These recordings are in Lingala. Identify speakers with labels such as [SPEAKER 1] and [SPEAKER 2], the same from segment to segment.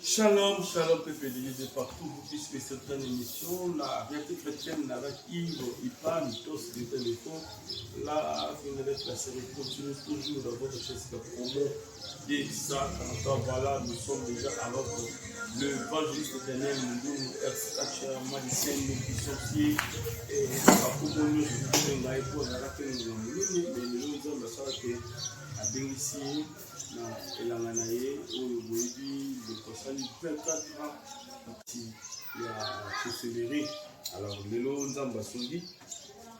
[SPEAKER 1] Shalom, shalom, peuple de Dieu de partout, vous qui suivez cette émission, la réalité chrétienne avec Yves Ipan, tous des téléphones. La la série continue toujours dans votre chaîne, la promo des 143. Voilà, nous sommes déjà avec l'évangéliste Daniel Mundoungu, ex-catcheur, magicien, sorcier, et bakombo nyonso tobenga ye mpo azalaka te ngonga monene, mais lelo Nzambe asalaka abengisi ye na elanga na ye oyo boyebi ndeko asali 24 ans kati ya sorcellerie. Alors lelo Nzambe asungi,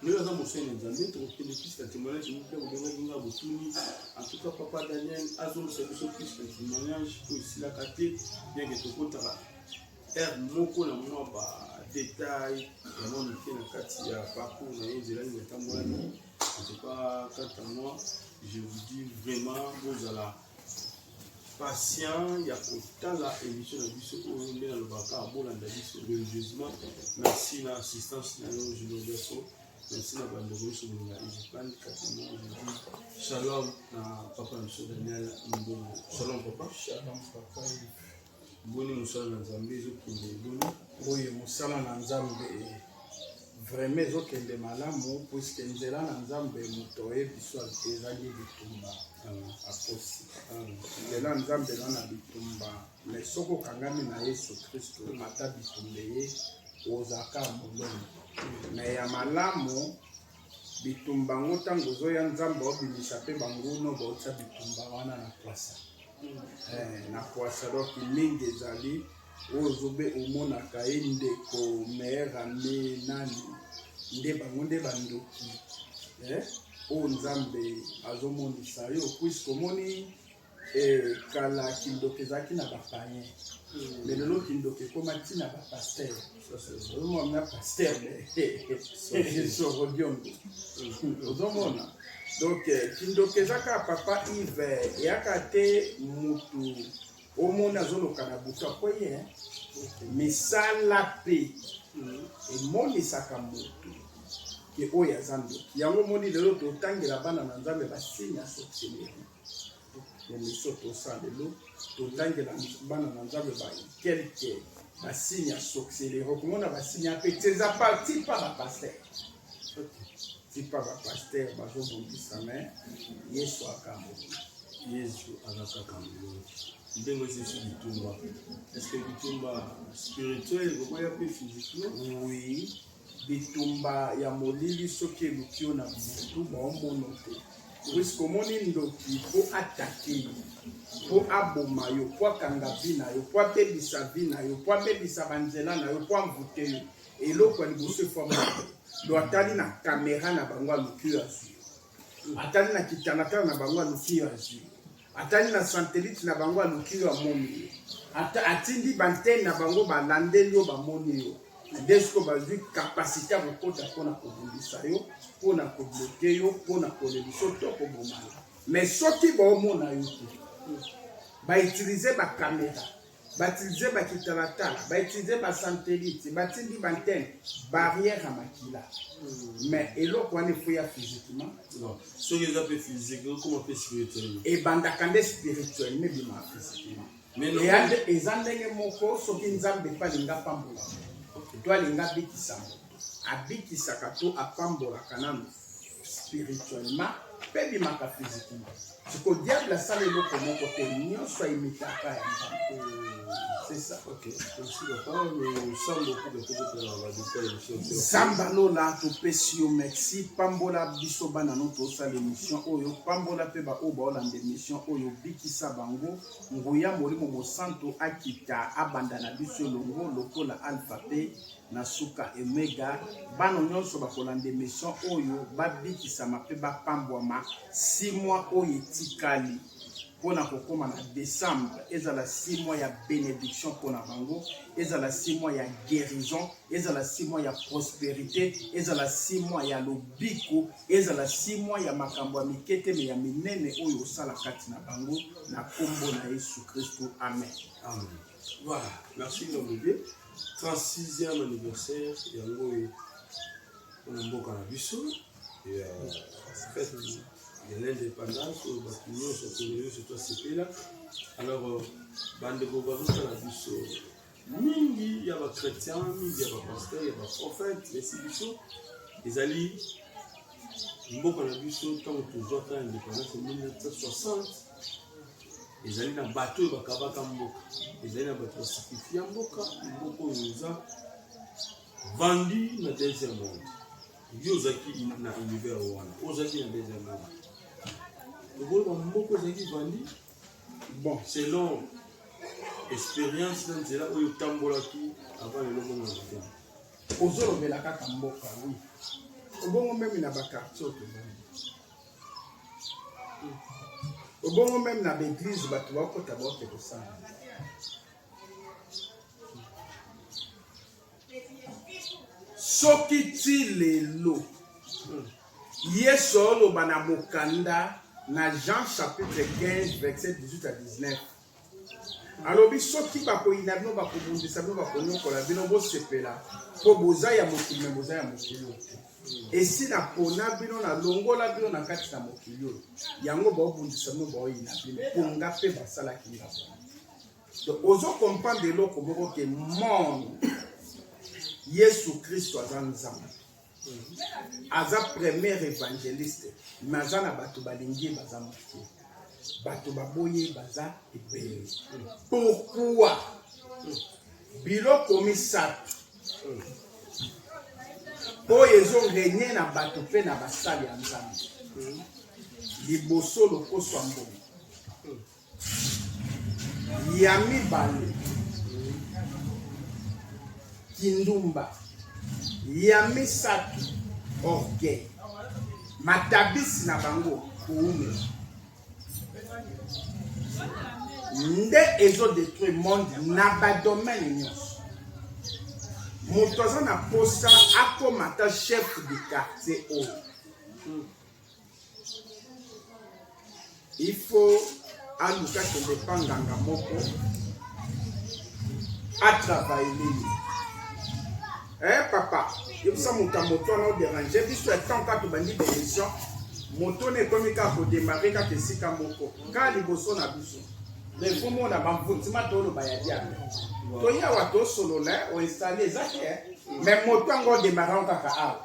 [SPEAKER 1] lelo aza mosali na Nzambe. Tokokende plus na témoignage moko bobengaki nga, botuni. En tout cas, papa Daniel azongisa biso plus na témoignage po esilaka te, bien que tokotaka heure moko na mwa ba détail ya mwa mike na kati ya parcours na ye, nzela nini atambolaki. En tout cas, quant à moi, je vous dis vraiment, bozala patient ya kotala émission na biso oyo. Nde nalobaka, bolanda biso religieusement. Merci na assistance na yo, Julio Gaso. Merci na bandeko nyonso bolinga Ejipan. Quant à moi, je dis shalom na papa na biso Daniel Mbongo. Shalom, papa.
[SPEAKER 2] Shalom, papa.
[SPEAKER 1] Boni mosala na Nzambe ezokende? Boni?
[SPEAKER 2] Oyo mosala na Nzambe vraiment ezokende malamu, puisque nzela na Nzambe, moto oyebi so ezali bitumba, akosi. Nzela Nzambe eza na bitumba, mais soki okangami na Yesu Kristo, ata bitumba ye, ozalaka molongo. Mais ya malamu, bitumba yango, ntango ozoya, Nzambe obimisa mpe banguno baotya bitumba wana na kwasa, na kwasa. Donc mingi ezali oyo ozobe omonaka ye ndeko meilleur ami nani nde bango nde bandoki, oyo Nzambe azomonisa yo, puisque omoni, kala kindoki ezalaki na ba païens, mais lelo kindoki ekóma ntina ba pasteur. Ozomona pasteur Sorodiongo, ozomona. Donc kindoki eza kaka, papa Yves, eyaka te mutu omoni azoloka na butu akoye. Misala mpe emonisaka motu ke oyo aza ndoki. Yango omoni lelo totangela bana na Nzambe ba signe ya sorcellerie. Émission tosala lelo, totangela bana na Nzambe ba quelque ba signe ya sorcellerie. Okomona ba signe ya pe eza parti pa ba pasteur, ti pa ba pasteur bazobongisa, mais Yesu akambo.
[SPEAKER 1] Yesu aza kaka molongi. Ndenge esi bitumba, est ce que bitumba spirituel ekokoya mpe physiquement?
[SPEAKER 2] Oui, bitumba ya molili, soki eluki yo na butu, baomono te, puisque omoni ndoki mpo atake yo, mpo aboma yo, mpo akanga vie na yo, mpo abebisa vie na yo, mpo abebisa banzela na yo, mpo amvute yo. Eloko ya liboso efo amona do, atali na kamera na bango, aluki yo, azwi yo. Atali na kitalatala na bango, aluki yo, azwi yo. Atali na satellite na bango, aluki yo, amoni yo. Atindi ba antenne na bango, balandeli yo, bamoni yo. Nde sikoyo bazwi capacité ya kokota mpona kobundisa yo, mpona ko bloquer yo, mpona kolelisa yo to koboma yo. Mais soki baomona yo te, ba utiliser ba caméra, ba utiliser bakitalatala, ba utiliser ba satellite, batindi ba antenne, barrière ya makila, mais eloko wana efo ya physiquement.
[SPEAKER 1] Soki eza mpe physique, okoma mpe spirituellement?
[SPEAKER 2] Ebandaka nde spirituellement, ebimaka physiquement. Eza ndenge moko, soki Nzambe mpe alinga apambola to alinga abikisa moto, abikisaka to apambolaka nano spirituellement, mpe ebimaka physiquement. Siko diable asala eloko moko te, nyonso aimitaka ya Nzambe, c'est ça.
[SPEAKER 1] Ok, merci papa. Losambo mpo tokotala ba détail émission.
[SPEAKER 2] Nzambe alola, topesi yo merci. Pambola biso bana no tosala émission oyo, pambola mpe baoyo baolanda émission oyo, bikisa bango. Nguya Molimo Mosantu akita, abanda na biso elongo lokola alpha mpe na suka omega. Bana nyonso bakolanda émission oyo babikisama mpe bapambwama. 6 mois oyo etikali mpona kokóma na décembre, ezala 6 mois ya bénédiction mpona bango, ezala 6 mois ya guérison, ezala 6 mois ya prospérité, ezala 6 mois ya lobiko, ezala 6 mois ya makambo ya mike te mais ya minene oyo osala kati na bango, na nkombo na Yesu Kristo, amen.
[SPEAKER 1] Amen. Voilà, merci l'homme de Dieu. 36e anniversaire yango oyo mpona mboka na biso ya fête de l'indépendance oyo bato nyonso, kongo nyonso tosepela. Alors euh, bandeko bazosala biso mingi ya ba chrétien, mingi ya ba pasteur, ya ba prophète, esi biso ezali mboka na biso ntango tozwaka indépendance 1960 ezali na bato oyo bakabaka mboka, ezali na bato basakrifia mboka, mboka oyo eza vendu na deuxième monde. Yo ozalaki na univers wana, ozalaki na deuxième monde, okoloba mboka ezalaki vendu
[SPEAKER 2] bon
[SPEAKER 1] selon expérience na nzela oyo otambolaki avant lelo bongo na motema.
[SPEAKER 2] Ozolobela kaka mboka, oui, obongo même na baquartier oyo tozali, obongo même na baeglise bato bakota baoke kosala. Soki ti lelo Yesu oloba na mokanda na Jean chapitre 15 verset 18 à 19, alobi soki bakoyina bino, bakobundisa bino, bakonyokola bino, bosepela mpo boza ya mokili, me boza ya mokili oyo te. Esi napona bino, nalongola bino na kati na mokili oyo, yango baobundisa bino, baoyina bino, mpo nga mpe basalaki nga bongo. Donc ozo comprendre eloko moko ke monde, Yesu Kristo aza Nzambe, aza premier évangéliste, mais aza na bato balingi ye baza moke, bato baboyi ye baza ebele. Pourquoi? Biloko misato oyo ezoregne na bato mpe na basali ya Nzambe. Liboso, lokoso ya mbongo. Ya mibale, kindumba. Ya misato, orgueil. Matabisi na bango koumela nde ezodetruire monde na badomaine nyonso. Moto aza na posa akoma ata chef du quartier oyo, il faut aluka kende pa nganga moko atravaille ye. Eh papa, yebisa moto ya moto wana oderange biso ya temps kaka tobandi bémission, moto wana ekomi kaka kodemare kaka esika moko kaka liboso na biso. Mais faut mona bamvutima toloba ya diable, toyawa tosolola oinstalle eza te, mais moto yango odemare yango kaka awa,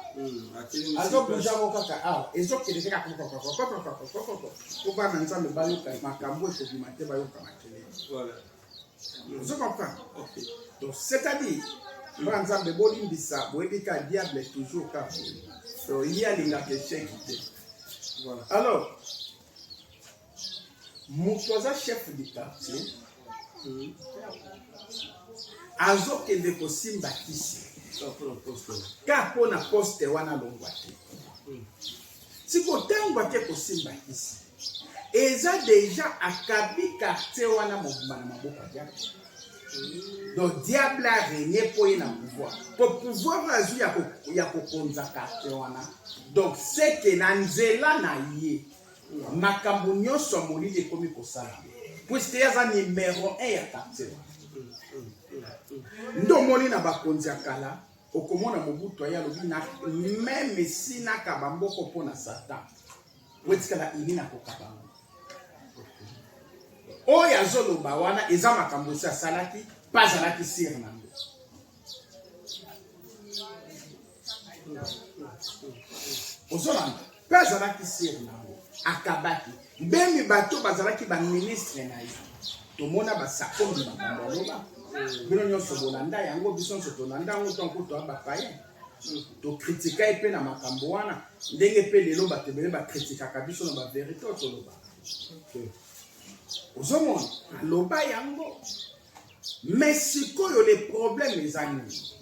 [SPEAKER 2] azobouge yango kaka awa, ezokende te kaka po bana Nzambe bayoka makambo ekobima te, bayoka makelele. Ozo comprendre? Donc c'est-à-dire bana Nzambe, bolimbisa, boyebi ka diable toujours kaka, donc ye alingaka échec te. Alors moto aza chef du quartier, azokende kosimba kisi ka mpo na poste wana alongwa te. Siko ntango ake kosimba kisi, eza déjà akabi quartier wana mobimba na maboko ya diable. Donc diable arègne mpo ye na pouvoir, po pouvoir oyo azwi ya kokonza quartier wana, donc seke na nzela na ye makambo nyonso ya molili ekomi kosala, puisque ye aza numero 1 ya quartier wana. Nde omoni na bakonzi ya kala, okomona Mobutu aye alobi na même esi nakaba mboko mpo na Satan po etikala ini na kokaba ngo. Oyo azoloba wana eza makambo esi asalaki mpe azalaki sire na ngo. Ozolanda mpe azalaki sire na ngo, akabaki mbemi bato bazalaki baministre na ye. Tomona basakombi makambo aloba, bino nyonso bolanda yango, biso nyonso tolanda yango. Ntango toya bapayen, tokritika ye mpe na makambo wana, ndenge mpe lelo bato ebele bakritikaka biso na baverité oyo tolobaka. Ozomona aloba yango, mais sikoyo le problème eza nini?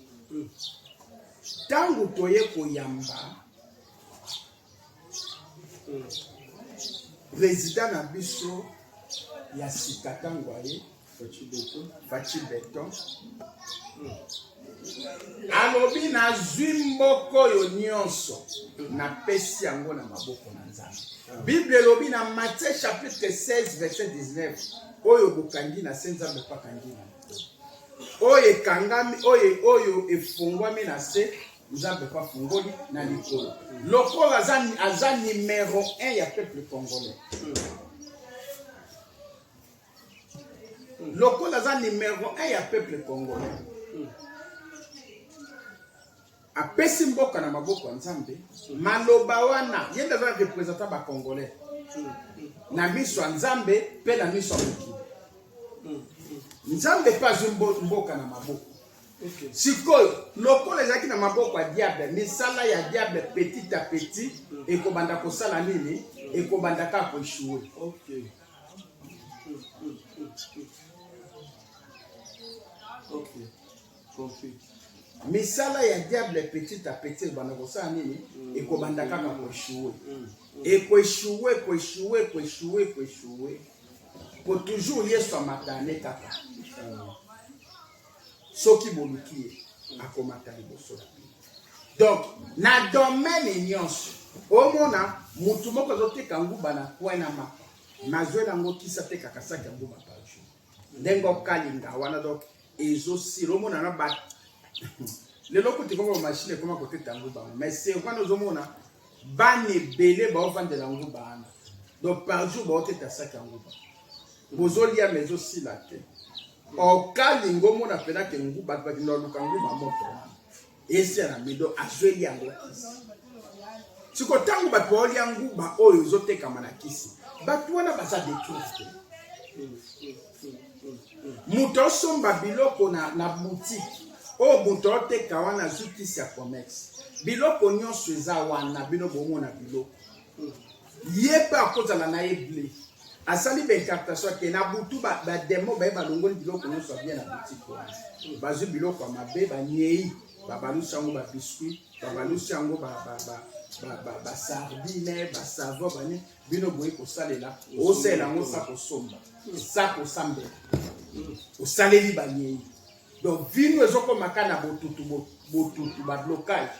[SPEAKER 2] Ntango toye koyamba président na biso ya sika, ntango aye Fatshi Béton, alobi nazwi mboka oyo nyonso, napesi yango na maboko na Nzambe. Bible elobi na Matthieu chapitre 16 verset 19: oyo bokangi na se, Nzambe mpe akangi na likolo. Oyo ekangami, oyo efungwami na se, Nzambe mpe afungoli na likolo. Lokola aza numero 1 ya peuple congolais. Lokola aza numero 1 ya peuple congolais, apesi mboka na maboko ya Nzambe. Maloba wana, ye nde aza représentant bacongolais na miso ya Nzambe mpe na miso ya mokili. Nzambe mpe azwi mboka na maboko. Sikoyo, lokola ezalaki na maboko ya diable, misala ya diable petit à petit ekobanda kosala nini? Ekobanda kaka koéchouer.
[SPEAKER 1] Ok. Compris.
[SPEAKER 2] Misala ya diable petit à petit ekobanda kosala nini? Ekobanda kaka koéchouer, ekoéchouer, ekoéchouer, ekoéchouer, ekoéchouer, po toujours Yesu amata ne kaka. Soki boluki ye, akomata liboso na bino. Donc na domaine nyonso, omona mutu moko azoteka nguba na coin na mapa, mazwela yango kisi, atekaka saki ya nguba par jour, ndenge okalinga wana. Donc ezosila, omona na bato lelo kuti koma bamachine ekoma koteta nguba, mais c'est wana ozomona bana ebele baovandela nguba wana. Donc par jour baoteta saki ya nguba, bozolia, mais ezosila te. Okalinga, omona mpena ke nguba, bato bakenda baluka nguba, moto wana esila na mido, azweli yango kisi. Siko ntango bato baolia nguba oyo ezotekama na kisi, bato wana baza détruire te. Moto osomba biloko na boutique oyo moto oteka wana, azwi kisi ya commerce, biloko nyonso eza wana, bino bomona biloko. Ye mpe akozala na ye blé, asali baincantation, ake na butu, badémons baye, balongoli biloko nyonso ya bien na boutique wana, bazwi biloko ya mabe, banyei, babalusi yango babiscuit, babalusi yango basardine, basavon, bani. Bino boye kosalela, osalela yango sa kosomba, sa kosambela, osaleli banyei. Donc vino ezokomaka na botutu, botutu, bablocage.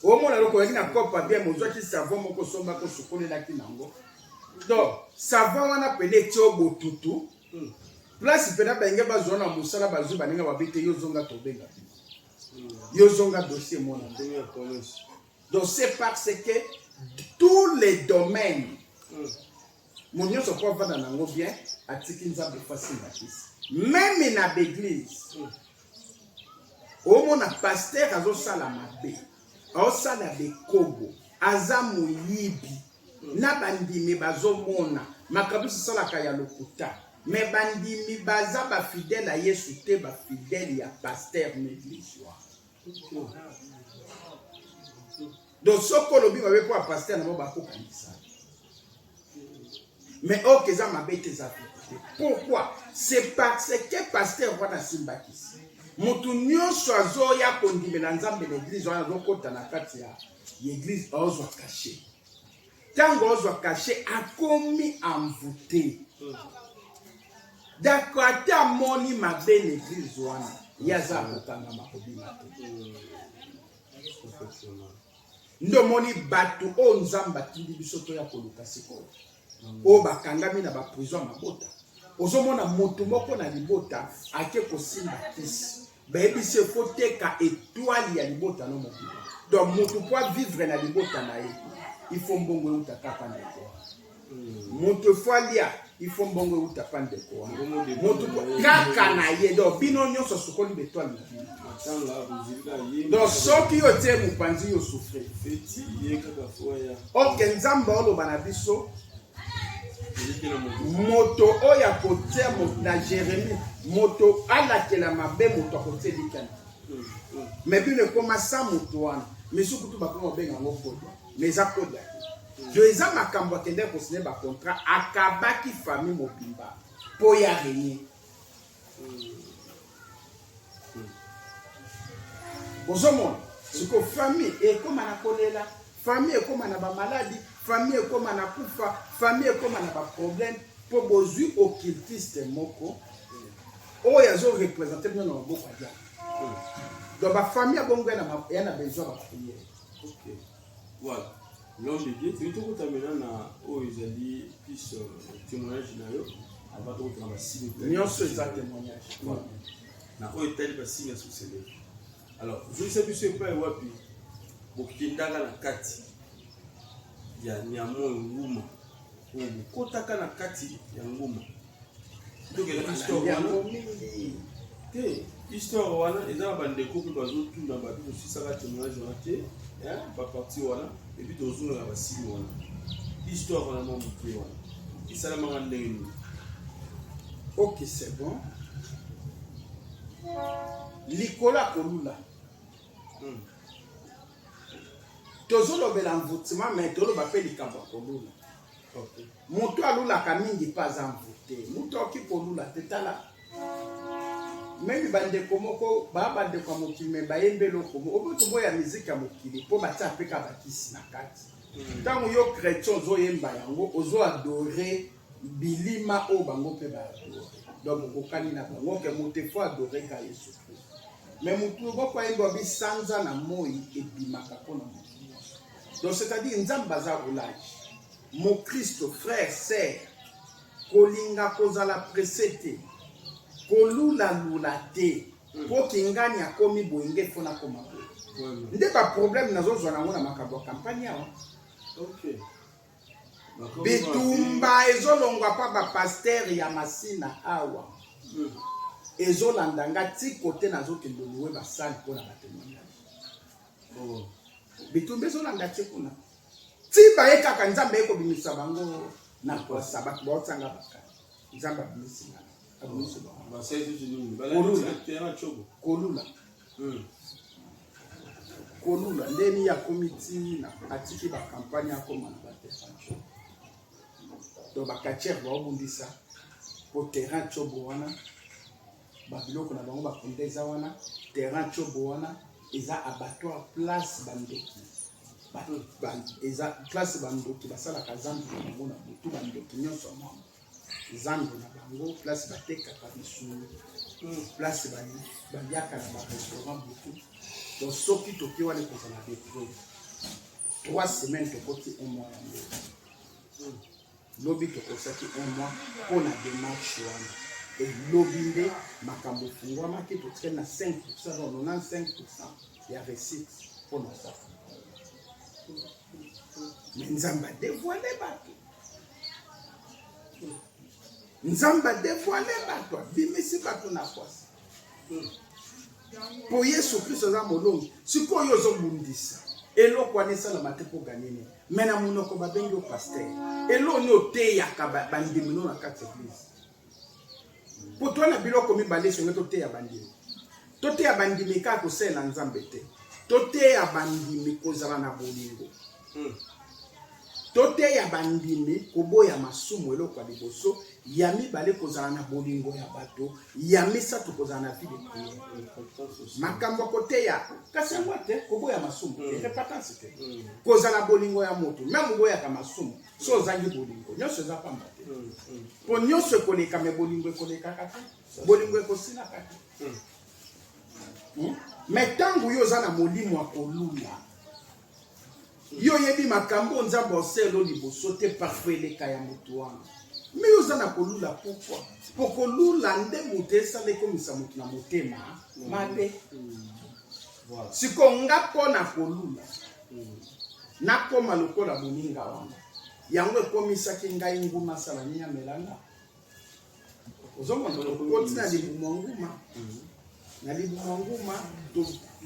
[SPEAKER 2] Omona eloko oyaki na kopa bien, ozwaki savon moko, osombaki, osukolelaki nango. Donc savon wana pene etie o botutu place mpena balingi bazwa na mosala, bazwi baninga babi te, yo zonga, tobenga bino, yo zonga, dossier mona.
[SPEAKER 1] Ndenge ya commerce.
[SPEAKER 2] Donc c'est parce que tous les domaines, moto nyonso po avanda nango bien, atiki Nzambe fasimba kisi. Même na baeglise, omona pasteur azosala mabe, aosala bekobo, aza moyibi, na bandimi bazomona makambo esalaka ya lokuta, mais bandimi baza bafidèle ya Yesu te, bafidèle ya pasteur na église wana. Donc soki olobi mabe mpo ya pasteur na bango, bakokangisa. Mais oyo eza mabe te, eza vérité. Pourquoi? C'est parce que pasteur wana asimbakisi. Motu nyonso azoya kondimela Nzambe na église wana, azokɔta na kati ya église, aozwa cachet. Ntango aozwa cachet, akomi envoûté. D'accord, ata amoni mabe na église wana, ye aza akokangama, kobima te. Nde omoni bato oyo Nzambe atindi biso toya koluka sikoyo, oyo bakangami na baprison ya mabota. Ozomona motu moko na libota ake kosimba kisi, bayebisi efo teka étoile ya libota no mobimba. Donc motu po avivre na libota na ye, il faut mbongo euta kaka ndeko wana. Moto efo alia, il faut mbongo euta pa ndeko wana. Motu kaka na ye. Donc bino nyonso sukoli baétoile na bino.
[SPEAKER 1] Matanga bozilika ye.
[SPEAKER 2] Donc soki yo tie mopanzi, yo souffre.
[SPEAKER 1] Feti ye kaka fo ya.
[SPEAKER 2] Ok, Nzambe oloba na biso.
[SPEAKER 1] Eziki na moto.
[SPEAKER 2] Moto oyo akotia na Jérémie, moto alakela mabe, moto akotia elikana. Mais bino ekoma sa moto wana, misu kutu bakoma kobenga yango kodia, mais eza kodia te. Jo eza makambo akendaki kosigner bacontrat, akabaki famille mobimba mpo ya régner. Ozomona siko famille ekóma na kolela, famille ekóma na bamaladi, famille ekóma na kufa, famille ekóma na baproblème, mpo bozwi occultiste moko oyo azoreprésenter bino na maboko ya diable. Donc bafamille ya bongo ya na besoin baprière.
[SPEAKER 1] Ok, voilà, l'homme de Dieu, toyi tokota maintenant na oyo ezali plus témoignage na yo, avant tokota na basigne.
[SPEAKER 2] Nyonso eza témoignage.
[SPEAKER 1] Voilà. Na oyo etali basigne ya sorcellerie, alors ozongisa biso epai wapi bokendaka na kati ya nyama oyo nguma, oyo bokotaka na kati ya nguma. Tokenda histoire wana
[SPEAKER 2] Yango mingi.
[SPEAKER 1] Te, histoire wana eza na bandeko mpe bazotuna bato, tosisaka témoignage wana te, baparti wana, et puis tozonga na basili wana. Histoire wana mwa moke wana esalamaka ndenge nini?
[SPEAKER 2] Ok, c'est bon. Likolo ya kolula, tozolobela envoûtement, mais toloba mpe likambo ya kolula. Moto alulaka mingi mpe aza envoûté. Moto akoki kolula te. Tala, même bandeko moko baa bandeko ya mokili, mais bayembi eloko obo toboya miziki ya mokili mpo batia mpe ka bakisi na kati. Ntango yo chrétien ozoyemba yango, ozoadorer bilima oyo bango mpe baadorer, donc okokani na bango ke moto efo adorer ka Yesu Kristo. Mais motu moko ayembi wabi sanza na moi ebimaka mpona motu nyonso. Donc c'est-à-dire Nzambe aza roulage. Mokristo, frère, sœur, kolinga kozala pressé te, kolulalula te mpo kingani akomi boye, nge fo nakoma boye. Nde baproblème nazozwa nango na makambo ya campagne awa. Bitumba ezolongwa mpa bapasteur ya Masina awa, ezolanda nga ti kote nazokende louer basali mpona batémoignage. Bitumba ezolanda ti kuna, ti baye kaka Nzambe ye kobimisa bango na kwasa. Bato baotianga baka, Nzambe abimisi nga, abimisi bango.
[SPEAKER 1] Basali susu nini?
[SPEAKER 2] Kolula.
[SPEAKER 1] Terrain chobo.
[SPEAKER 2] Kolula. Kolula ndeni akomi ntina atiki bacampagne, akoma na baterrain Tshobo. Donc bacatcheurs baobundisa po terrain Tshobo wana, babiloko na bango bakunda eza wana. Terrain Tshobo wana eza abattoir, place bandoki eza place bandoki basalaka zandu na bango na butu. Bandoki nyonso ya mwambo, zandu na bango, place batekaka misuni, place baliaka na barestaurant butu. Donc soki toki wana, ekozala bapreuve. 3 semaines, tokoti un mois yango lobi, tokosaki un mois mpo na démarche wana. Elobi nde makambo efungwamaki, totikali na 5, donc 95 ya réussite mpo na safa. Mais Nzambe adévoiler bato, Nzambe adévoiler bato, abimisi bato na kwasi, mpo Yesu Kristo aza molongi. Sikoyo ozobundisa eloko wana esalama te mpo gagner nini? Mais na monoko babengi yo pasteur, eloko nini oteyaka bandimi no na kati ya église? Mpo toa na biloko mibale esongi: toteya bandimi, toteya bandimi kaka kosalela Nzambe te, toteya bandimi kozala na bolingo, toteya bandimi koboya masumu. Eloko ya liboso. Ya mibale, kozala na bolingo ya bato. Ya misato, kozala na vie de prière. Makambo ya koteya kasi yango te, koboya masumu te, repentance te, kozala bolingo ya moto. Même oboyaka masumu, so ozangi bolingo, nyonso eza pamba te, mpo nyonso ekoleka, mais bolingo ekolekaka te, bolingo ekosilaka te. Mais ntango yo oza na molimo ya kolula, yo oyebi makambo oyo Nzambe oselo liboso te, parfois eleka ya motu wana. Mais yo oza na kolula, pourquoi? Po kolula nde moto esala, ekomisa moto na motema mabe. Siko nga mpo na kolula, nakóma lokola moninga wana, yango ekomisaki ngai nguma. Asala nini? Amelanga. Ozomona, tokoti na libumu ya nguma, na libumu ya nguma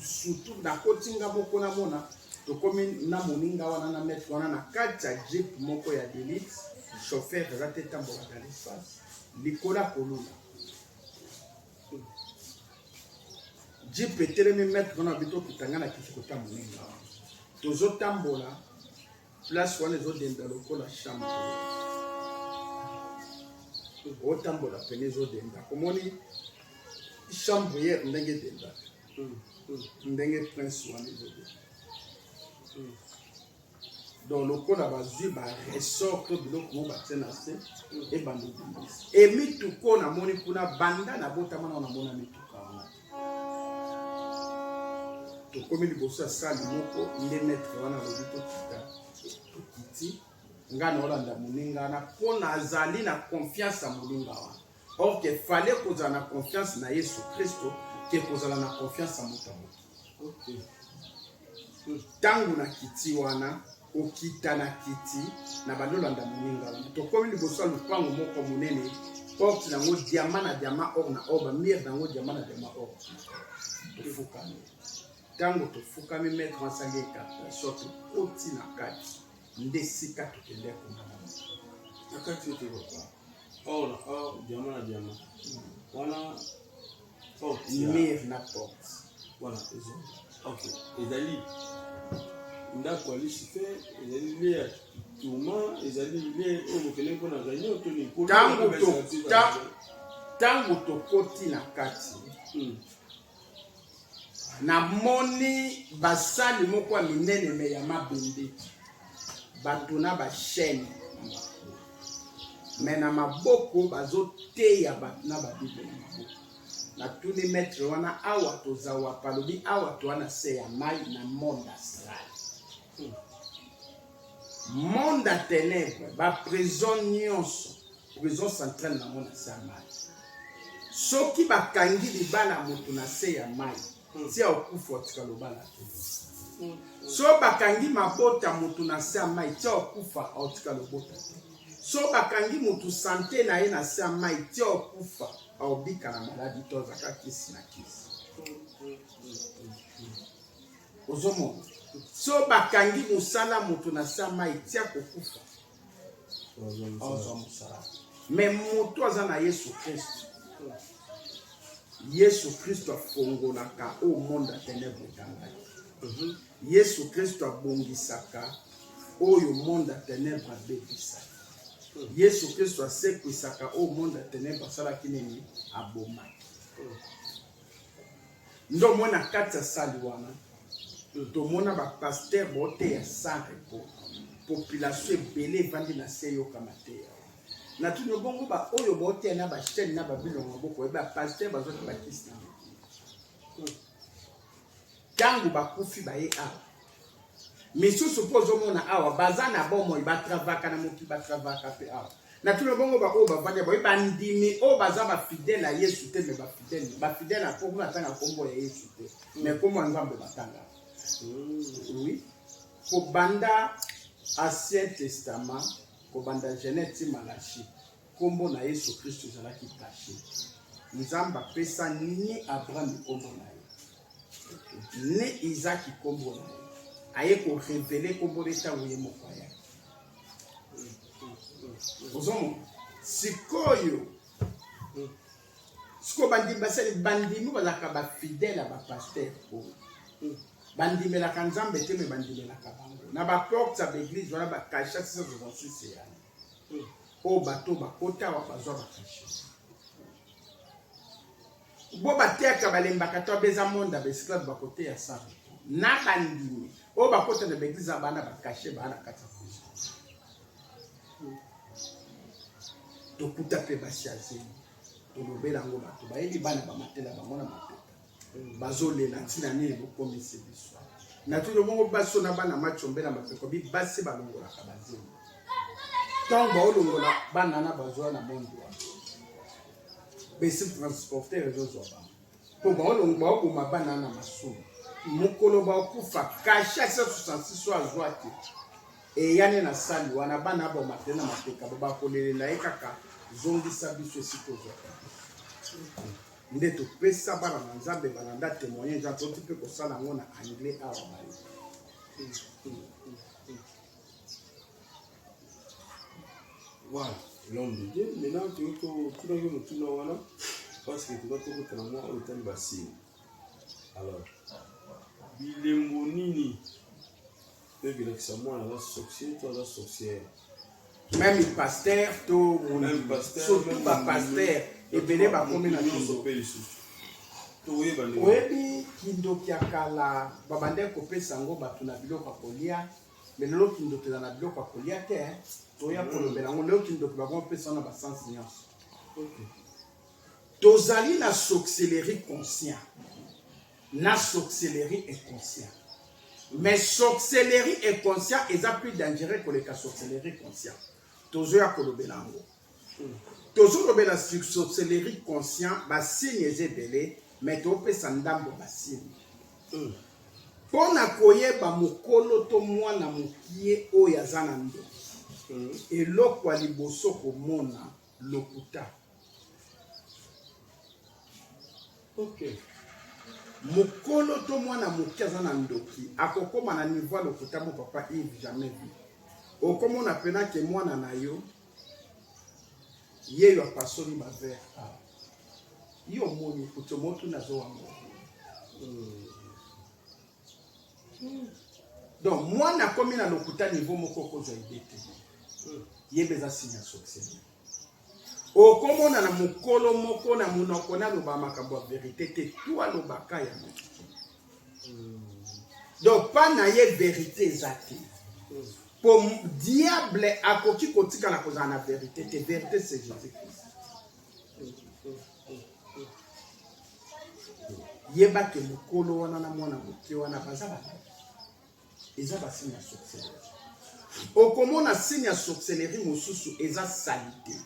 [SPEAKER 2] surtout nakoti nga moko, namona tokomi na moninga wana na maître wana na kati ya jeep moko ya d'élite. Chauffeur eza te, etambola dans l'espace likolo ya kolula. Jeep etelemi, maître wana abi tokita, nga nakiti kota moninga wana. Tozotambola, place wana ezodenda lokola chambre. Otambola pene, ezodenda. Komoni chambre ndenge edendaka, ndenge prince wana ezodenda. Donc lokola bazwi baressort to biloko mo batie na se, ebanda ebundisa e mituka oyo namoni kuna. Banda nabotama nao namona mituka wana. Tokomi liboso ya salle moko, nde maître wana alobi tokita. Tokiti, ngai naolanda moninga wana mpo nazali na confiance ya moninga wana. Or que fallait kozala na confiance na Yesu Kristo ke kozala na confiance ya moto ya mokili. Ntango na kiti wana, kokita na kiti na bandolanda moninga wana, tokomi liboso ya lupango moko monene. Porte na yango diamant na diamant, or na or, ba mur na yango diamant na diamant, or. Tofukami. Ntango tofukami, maître asali incantation, tokoti na kati nde sika tokende komona
[SPEAKER 1] na kati oyo te papa, or na or, diamant na diamant wana, porte
[SPEAKER 2] mur na porte.
[SPEAKER 1] Wana ok, ezali ndako ya Lucifer, ezali lieu ya tourment, ezali lieu oyo bokende mpona réunion to nini?
[SPEAKER 2] Ntango tokoti na kati, namoni basali moko ya minene me ya mabende, bato na bachaîne me na maboko, bazoteya bato na babible na maboko. Natuni maître wana: "Awa toza wapi?" Alobi: "Awa toza na se ya mai, na monde astral, monde ya ténèbre." Baprison nyonso, prison centrale nango na se ya mai. Soki bakangi libala moto na se ya mai, tia okufa, otika lobala te. So bakangi mabota moto na se ya mai, tia okufa, aotika lobota te. So bakangi motu santé na ye na se ya mai, tia okufa, aobika na maladi to azaka kisi na kisi. Ozomona, so bakangi mosala moto na se ya mai, tia kokufa, azwa mosala. Me moto aza na Yesu Kristo, Yesu Kristo afongolaka oyo monde ya ténèbre ekangaki. Yesu Kristo abongisaka oyo monde ya ténèbre abebisaki. Yesu Kristo asekwisaka oyo monde ya ténèbre asalaki nini? Abomaki. Nde omona kati ya sali wana, tomona bapasteur baoteya sans repos, population ebele evandi na se yoka mateya. Natuni bongo, baoyo baoteya na bachaîne na babilongo maboko, oyebi bapasteur bazwaki bakisi na mokili, ntango bakufi baye awa, misusu mpo ozomona awa baza na bomoi, batravaka na mokili, batravaka mpe awa. Natuni bongo, baoyo bavandi boye, bandimi oyo baza bafidèle ya Yesu te, me bafidèle na kombo, natanga nkombo ya Yesu te, me nkombo ya Nzambe batanga, oui. Kobanda Ancien Testament, kobanda Genèse ti Malachi, nkombo na Yesu Kristo ezalaki caché. Nzambe apesa ni Abraham nkombo na ye, ni Isaki nkombo na ye. Aye korévéler nkombo nde ntango ye moko ayaki. Ozomona sikoyo, sikoyo bandimi basali, bandimi bazalaka bafidèle ya bapasteur oyo bandimelaka Nzambe te, me bandimelaka bango na baporte ya baeglise wana. Bacachet 666 eyani oyo bato bakota awa bazwa bacachet bo bateyaka, balembaka to abeza monde ya baesclave, bakoteya sa na bandimi oyo bakota na baeglise ya bana, bacachet baa na kati ya prison. Tokuta mpe basi ya zemi, tolobela yango, bato bayebi, bana bamatela bango na mapeka, bazolela ntina nini bokomisi biso. Natuni bongo, basi na bana macombe na mapeko bi, basi balongolaka bazemi, ntango baolongola bana na bazwa na monde wana, besi transporteur ezozwa bango mpo baoboma bana na masumu. Mokolo bakokufa, cachet 166 oyo azwa te eyane na sali wana, bana boma te na mapeka, bakolelela ye kaka: "Zongisa biso esika ozwaka." Nde topesa bana na Nzambe balanda témoignage, toti mpe kosala yango na anglais awa baye.
[SPEAKER 1] Voilà, l'homme de Dieu. Maintenant, totunaki motuna wana parce que toza tokotana mwa oyo etali basigne. Alors, bilembo nini mpe bilakisa mwana aza sorcier to aza sorcière?
[SPEAKER 2] Même pasteur to
[SPEAKER 1] Même pasteur,
[SPEAKER 2] surtout
[SPEAKER 1] même
[SPEAKER 2] bapasteur ebele bakomi na
[SPEAKER 1] nyonso
[SPEAKER 2] kindoki.
[SPEAKER 1] Mpe lisusu tokoyeba ndenge
[SPEAKER 2] Oyebi, kindoki ya kala babandaki kopesa yango bato na biloko ya kolia, me lelo kindoki eza na biloko ya kolia te, eh. Toya kolobela yango lelo. Kindoki bakomopesa yango na basense nyonso. Tozali na sorcellerie conscient na sorcellerie inconscient, mais sorcellerie inconscient eza plus dangereux koleka sorcellerie conscient. Tozoya kolobela yango. Tozolobela sur sorcellerie conscient, basigne eza ebele, mais topesa ndambo basigne mpo na koyeba mokolo to mwana mokie oyo aza na ndoki. Eloko ya liboso, komona lokuta.
[SPEAKER 1] Ok.
[SPEAKER 2] Mokolo to mwana moke aza na ndoki akokoma na niveau ya lokuta mo papa Yves jamais vu. Okomona pena ke mwana na yo yeyo apasoli ba verre awa. Yo omoni kuti omotuna zo wango. Donc mwana akomi na lokuta niveau moko okozwa ide te. Yeba eza signe ya sorcellerie. Okomona na mokolo moko na monoko naloba makambo ya verite te, tu alobaka yango. Donc pa na ye verite eza te. Po diable akoki kotikala kozala na verite te. Verite c'est Jésus-Christ. Yeba ke mokolo wana na mwana moke wana baza ba eza ba signe ya sorcellerie. Okomona signe ya sorcellerie mosusu eza salite.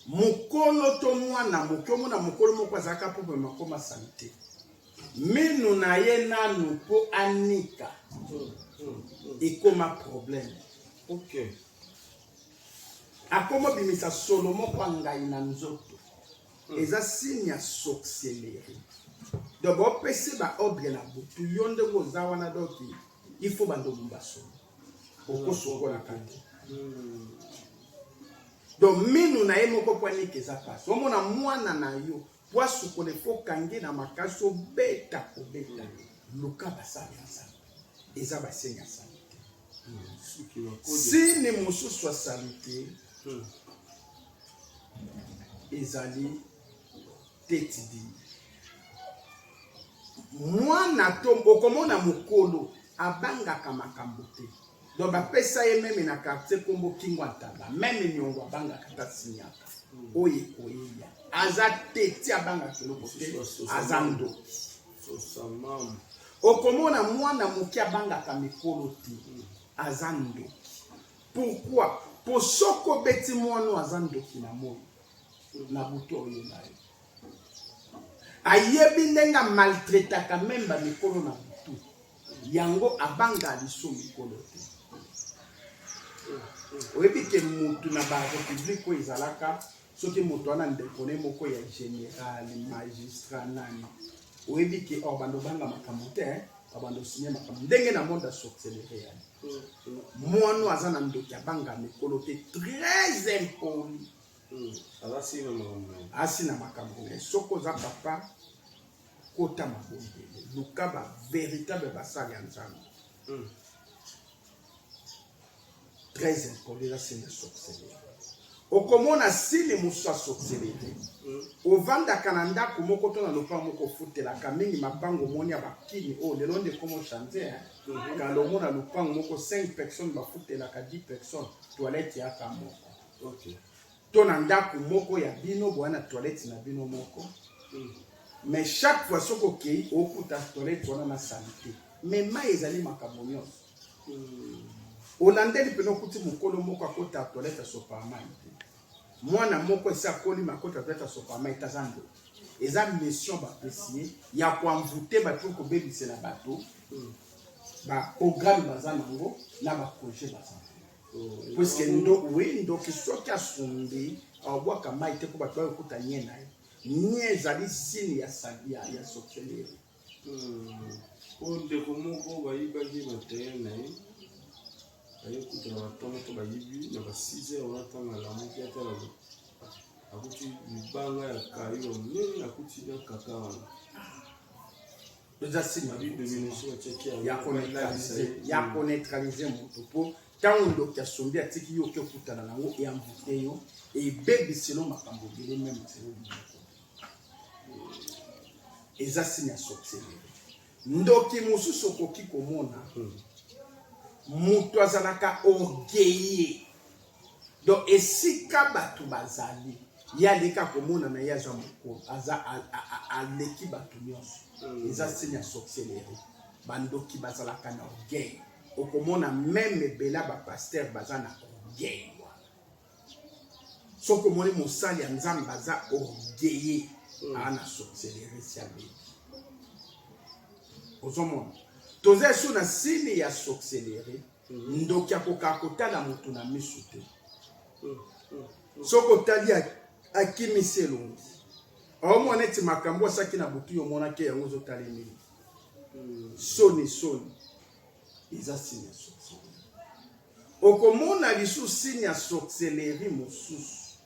[SPEAKER 2] Mokolo to mwana moke omona mokolo moko azalaka propre makoma salite. Minu na ye nanu po anika ekoma problème.
[SPEAKER 1] Okay.
[SPEAKER 2] Akoma bimisa solo moko ya ngai na nzoto. Eza signe ya sorcellerie. Donc bopesi ba ordre na butu yo ndenge oza wana donc il faut bando bumba solo. Okosokolaka te. Donc minu na ye moko po anika eza pasi. Omona mwana na yo po asukola efo kange na makasi obeta kobeta. Luka basali ya Nzambe. Eza ba signe ya salite. Signe mosusu ya salite ezali tetidi. Mwana to okomona mokolo abangaka makambo te. Donc bapesa ye meme na quartier kombo Kingwa Ntaba, meme niongo abangaka ta signaka. Oyo ekoyeya. Aza teti abangaka eloko te, aza ndoki. Okomona mwana moke abangaka mikolo te, aza ndoki. Pourquoi? Po soki obeti mwana oyo aza ndoki na moi, na butu oyo na yo. Ayebi ndenge amaltraitaka meme ba mikolo na butu. Yango abanga liso mikolo te. Oyebi ke mutu na ba republique oyo ezalaka soki moto wana ndeko ne moko ya general magistrat nani oyebi ke or bando banga makambo te babando signe makambo ndenge na monde ya sorcellerie yani mwana aza na ndoki abanga mikolo te très impoli asi na makambo na ye soki oza papa kota mabondeli luka ba véritable basali ya nzambe très impoli eza signe ya sorcellerie okomona signe mosusu ya sorcellerie ovandaka na ndako moko to na lopango moko ofutelaka mingi mapango omoni ya bakini oyo lelo nde ekomo change kala omona lopango moko 5 personnes bafutelaka 10 personnes toilette yaka moko
[SPEAKER 1] Okay.
[SPEAKER 2] To na ndako moko ya bino boya na toilette na bino moko mais chaque fois soki okei okuta toilette wana na salite mais mai ezali makambo nyonso olandeli mpena okuti mokolo moko akota toilette asopaka mai te mwana moko esi akoli ma akota toilette asopaka mai te aza ndoki eza mission bapesi ye ya koenvoute bato kobebisela bato baprogramme baza nango na baprojet baza nango puisque ndo oui ndoki soki asumbi abwaka mai te mpo bato bayokuta nye na ye nye ezali signe ya, ya, ya sorcellerie.
[SPEAKER 1] Oyo ndeko moko bayibaki materiel na ye aye kuta na batongo to bayibi na ba 6 heures wana ntango alamuki atala akuti libanga ya kayo ya monene akuti na kaka wana
[SPEAKER 2] eza signe
[SPEAKER 1] babi domination atiaki yango
[SPEAKER 2] ya koneutralize ya koneutralize moto mpo ntango ndoki asombi atiki yo oke okutana nango eamvute yo ebebiselo makambo ebele meme selo biloko eza signe ya sorcellerie ndoki mosusu okoki komona moto azalaka orgueilleux donc esika bato bazali ye aleka komona na ye aza mokolo aza aleki bato nyonso eza signe ya sorcellerie bandoki bazalaka na orgueil okomona meme ebele ya bapasteur baza na orgueil wana soki omoni mosali ya nzambe aza orgueilleux aa na sorcellerie si abebi ozomona toza esu na signe ya sorcellerie ndoki akokaka kotala moto na miso te soki otali Akimisi elongi. Aomona neti makambo asaki na butu yo omonaki yango ozotala mingi. Soni soni. Eza signe ya sorcellerie. Okomona lisusu signe ya sorcellerie mosusu.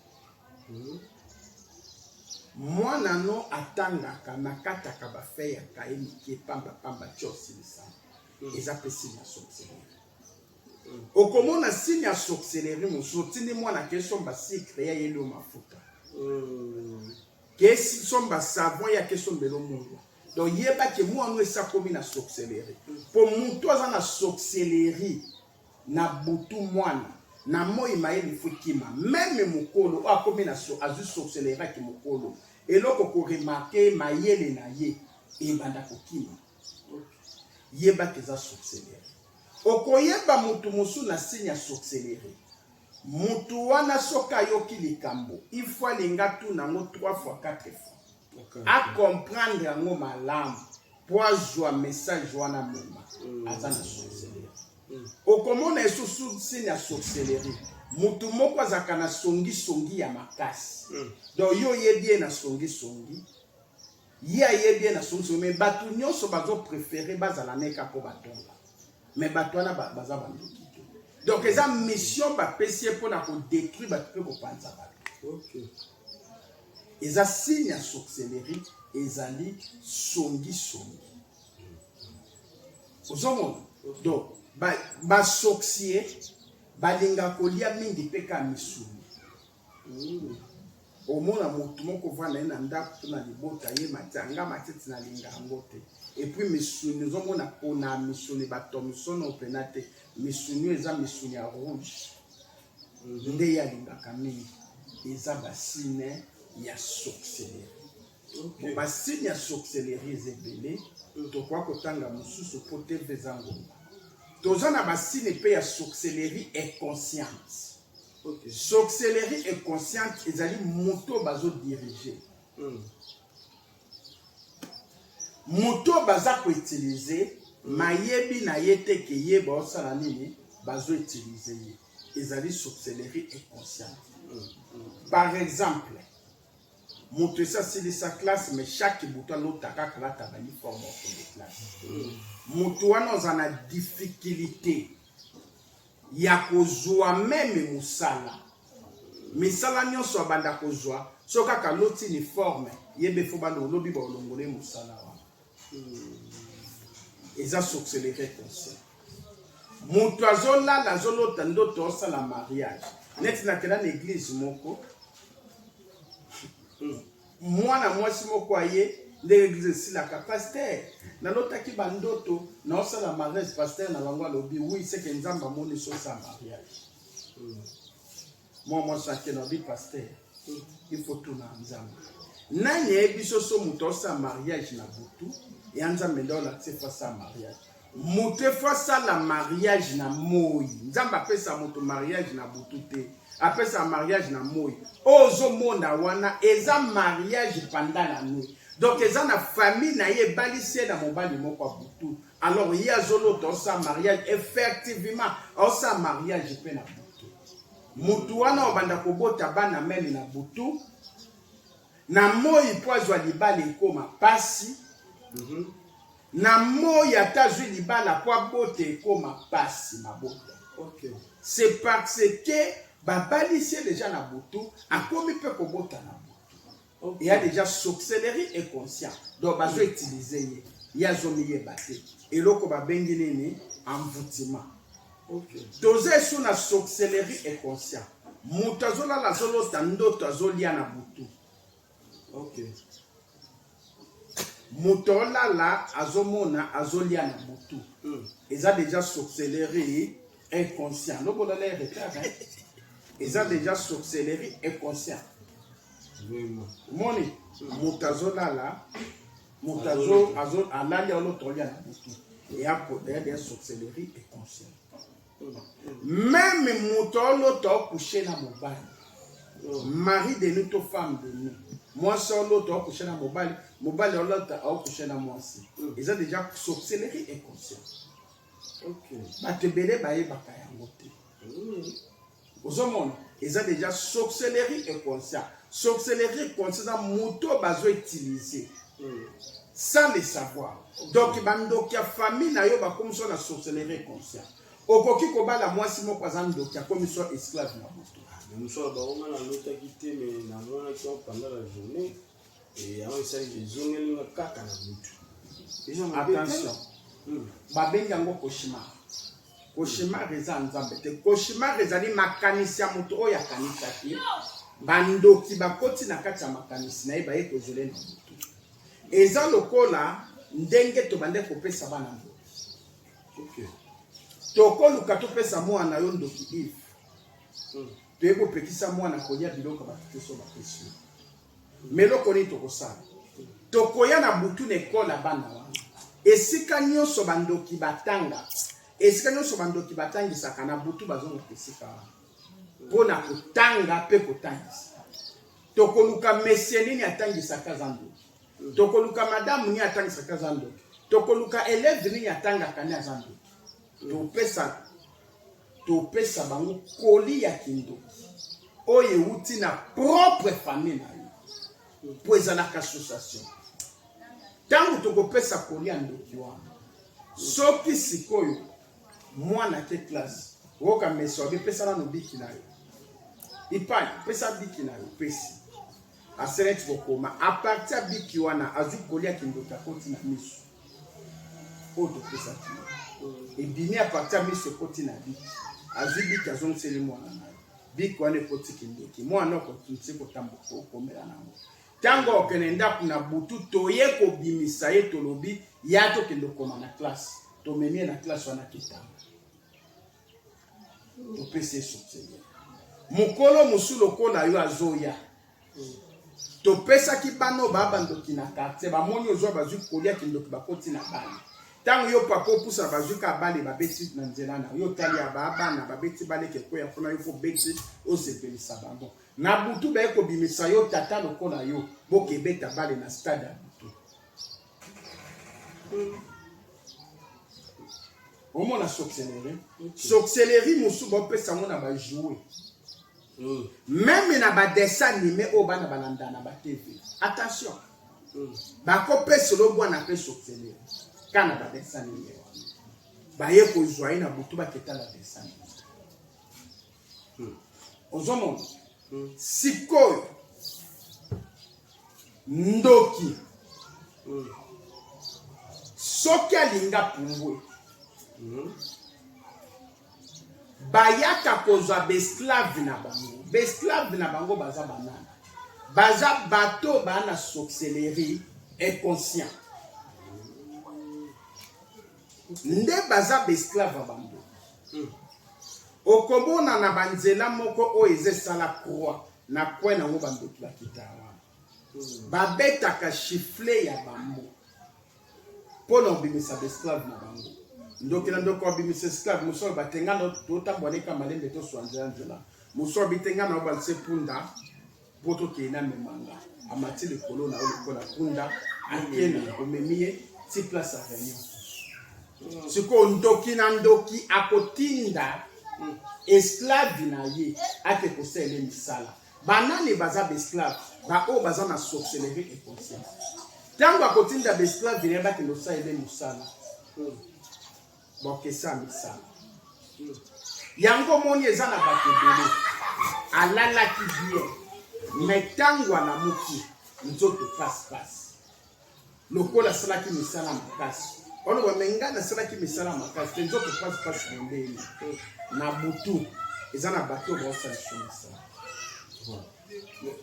[SPEAKER 2] Mwana no atangaka nakataka ba feuille ya cahier mike pamba pamba ti osilisa. Eza pe signe ya sorcellerie. Okomona signe ya sorcellerie mosusu otindi mwana ke somba sucre ya yeli yo mafuta. Ke somba savon ya ke sombelo mungwa. Donc yeba ke mwana oyo esi akomi na sorcellerie. Po mutu aza na sorcellerie na butu mwana na moi mayele fo kima meme mokolo oyo akomi na so, azwi sorcellerie ya kimokolo eloko ko remarquer mayele na ye ebanda kokima. Yeba ke eza sorcellerie. Okoyeba mutu mosusu na signe ya sorcellerie. Mutu wana soki ayoki likambo il faut alinga tuna yango 3 fois 4 fois. A comprendre yango malamu po azwa message wana mema. Aza na sorcellerie. Okomona esusu signe ya sorcellerie. Mutu moko azalaka na songi songi ya makasi. Donc yo oyebi ye na songi songi. Ye ayebi ye na songi songi mais batu nyonso bazo preferer bazala na ye kaka po batonga. Mais batu wana baza ba ndoki te. Donc eza mission bapesi ye pona ko detruire batu pe kopanza batu.
[SPEAKER 1] Okay.
[SPEAKER 2] Eza signe ya sorcellerie, ezali songi songi. Ozomona? Donc ba sorcier balinga kolia mingi pe ka misuni. Omona motu moko ovanda ye na ndako to na libota ye mati anga matiti na linga yango te. Et puis misuni ozomona pona misuni ba Thomson pena te. Misuni eza misuni ya rouge. Nde ye alingaka mingi. Eza ba signe ya sorcellerie.
[SPEAKER 1] Okay.
[SPEAKER 2] Ba signe ya sorcellerie eza ebele, tokoka kotanga mosusu po TV eza ngonga. Toza na ba signe pe ya sorcellerie inconsciente.
[SPEAKER 1] Okay.
[SPEAKER 2] Sorcellerie inconsciente ezali moto bazo diriger. Moto baza ko utiliser mayebi na ye te ke ye baosala nini, bazo utiliser ye. Ezali sorcellerie inconsciente. Par exemple, moto esi asilisa classe mais chaque butu alota kaka alata ba uniforme okende classe. Moto wana oza na difficulté ya kozwa meme mosala. Misala nyonso abanda kozwa soki kaka aloti uniforme yebe fo bana olobi ba olongole mosala wana. Eza sorcellerie consciente. Moto azolala azolota ndoto osala mariage. Neti nakenda na église moko, mwana mwasi moko aye ndenge église esilaka, pasteur nalotaki bandoto naosala mariage. Pasteur na bango alobi oui, c'est que Nzambe amoni so osala mariage. Mwa mwasi akende alobi pasteur, il faut tuna Nzambe. Nani ayebi so so moto osala mariage na butu ya Nzambe nde olakisi efo asala mariage. Moto efo asala mariage na moi. Nzambe apesa moto mariage na butu te, apesa mariage na moi. Oyo ozomona wana eza mariage pendant la nuit. Donc eza na famille na ye ebalisi ye na mobali moko ya butu. Alors ye azolota osala mariage, effectivement osala mariage pe na butu. Motu wana obanda kobota bana meme na butu, na moi po azwa libala ekoma pasi. Na moi ata azwi libala po abota ekoma pasi mabota.
[SPEAKER 1] Okay.
[SPEAKER 2] C'est parce que babalisi ye déjà na butu, akomi pe kobota na butu.
[SPEAKER 1] Okay.
[SPEAKER 2] Il y a déjà sorcellerie et conscient. Donc bazo utiliser ye. Ye azomiyeba te. Eloko babengi nini? Envoûtement.
[SPEAKER 1] Okay.
[SPEAKER 2] Toza esu na sorcellerie et conscient. Moto azolala azolota ndoto azolia na butu.
[SPEAKER 1] Okay.
[SPEAKER 2] Moto olala azomona azolia na butu. Eza déjà sorcellerie inconscient. Lobola la retard hein. Eza déjà sorcellerie inconscient.
[SPEAKER 1] Vraiment.
[SPEAKER 2] Moni, moto azolala, moto azo azo alali oloto olia na butu. Eya ko ya sorcellerie inconscient. Même moto oloto ocoucher na mobali. Mari de nuit to femme de nuit. Mwasi oloto ocoucher na mobali, mobali oloto ocoucher na mwasi. Eza déjà sorcellerie inconscient.
[SPEAKER 1] Okay.
[SPEAKER 2] Bato ebele bayebaka yango te. Ozomona, eza déjà sorcellerie inconscient. Sorcellerie inconscient eza moto oyo bazo utiliser sans le savoir. Donc bandoki ya famille na yo bakomisi yo na sorcellerie inconscient. Okoki kobala mwasi moko aza ndoki akomisi yo esclave na butu.
[SPEAKER 1] Mosusu ya bango nga nalotaki te mais namonaki yango pendant la journée et yango esali ezongeli nga kaka na butu. Eza mabe te.
[SPEAKER 2] Attention. Babengi yango cauchemar. Cauchemar eza nzambe te. Cauchemar ezali makanisi ya moto oyo akanisaki. Bandoki bakoti na kati ya makanisi na ye baye kozole na moto. Eza lokola ndenge tobande kopesa bana ndoki.
[SPEAKER 1] Okay.
[SPEAKER 2] Tokoluka topesa mwana na yo ndoki Yves. Toye kopekisa mwana kolia biloko bato te so bapesi yo. Mais eloko nini tokosala? Tokoya na butu na ekole ya bana wana. Esika nyonso bandoki batanga, esika nyonso bandoki batangisaka na butu bazongaka esika wana mpo na kotanga mpe kotangisa. Tokoluka monsieur nini atangisaka aza ndoki. Tokoluka madame nini atangisaka aza ndoki. Tokoluka elève nini atangaka nde aza ndoki. Topesa topesa bango koli ya kindoki oyo euti na propre famille na yo mpo ezalaka association. Ntango tokopesa koli ya ndoki wana, soki sikoyo mwana ke classe, oyoka meso abe pesa nano biki na yo, ipai pesa biki na yo, pesi asala neti kokoma a partir ya biki wana azwi koli ya kindoki akoti na miso oyo topesaki ye ebimi a partir ya miso ekoti na biki, azwi biki azongiseli mwana na ye, biki wana ekoti kindoki, mwana okotinti kotambola kokomela nango. Ntango okende ndako na butu, toye kobimisa ye, tolobi ya tokende kokoma na classe, tomemi ye na classe wana ketanga, topesi ye sorcellerie. Mokolo mosusu lokola yo azoya, topesaki bana oyo baa bandoki na quartier, bamoni ozwa bazwi kolia kindoki bakoti na bale. Ntango yo papa opusana bazwi ka bale babeti na nzela na yo, otali ya baa bana babeti bale kekweya kuna, yo fo obeti osepelisa bango. Na butu baye kobimisa yo tata lokola yo, bokebeta bale na stade ya butu. Omona sorcellerie? Sorcellerie mosusu bapesa yango na ba jouet. Meme na ba dessin animé oyo bana balanda na ba TV. Attention. Bakopesa lo bwana pe sorcellerie. Kana ba dessin animé wana. Baye kozwa ye na butu baketala dessin animé. Ozomona? Sikoyo ndoki soki alinga pumbwe, bayaka kozwa baesclave na bango. Baesclave na bango baza banana, baza bato baa na sorcellerie inconscient nde baza baesclave ya bango. Okomona na banzela moko oyo eza esala croix na coin nango bandoki bakita wana, babetaka chiffle ya bambo mpo na kobimisa baesclave na bango. Ndoki na ndoki abimisa esclave mosusu aloba te nga totambola leka malembe toswa nzela nzela, mosusu alobi te nga na obalise punda mpo tokende na memanga, amati likolo na yo lokola punda akende omemi ye ti place ya réunion. Sikoyo ndoki na ndoki akotinda esclave na ye ake kosalela misala. Banani baza baesclave? Baoyo baza na sorcellerie inconsciente. Ntango akotinda baesclave na ye bakende kosalela mosala, bakesa misala yango. Omoni eza na bato ebele alalaki bien, mais ntango alamuki nzoto pasi-pasi lokola asalaki misala makasi. Oloba me ngai nasalaki misala makasi te, nzoto pasi-pasi bondeni. Na butu eza na bato baosala so misala.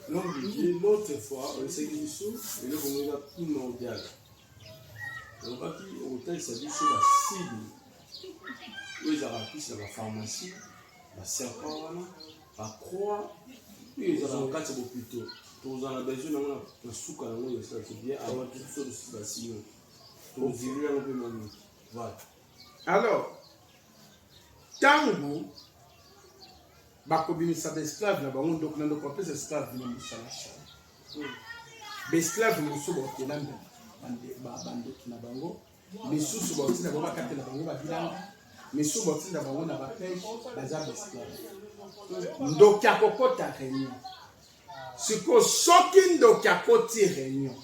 [SPEAKER 1] L'homme de Dieu, l'autre fois, oyesaki biso eloko moko eza primordial. Olobaki okotalisa biso basigne oyo ezalaka plus na bapharmacie, baserpent wana, bacroix oyo ezalaka na kati ya bopito. Tozala na besoin nango na suka yango oyo esalaki bien avant biso tosusu basigne tozeli yango mpe mwa mingi. Voilà.
[SPEAKER 2] Alors ntango bakobimisa baesclave na bango, ndoki na ndoki bapesa esclave na mosala sala. Baesclave mosusu bakokela bandoki na bango, misusu bakotinda bango bakatela bango babilanga, misusu bakotinda bango na bapeshe. Baza baesclave. Ndoki akokota réunion. Sikoyo soki ndoki akoti reunion,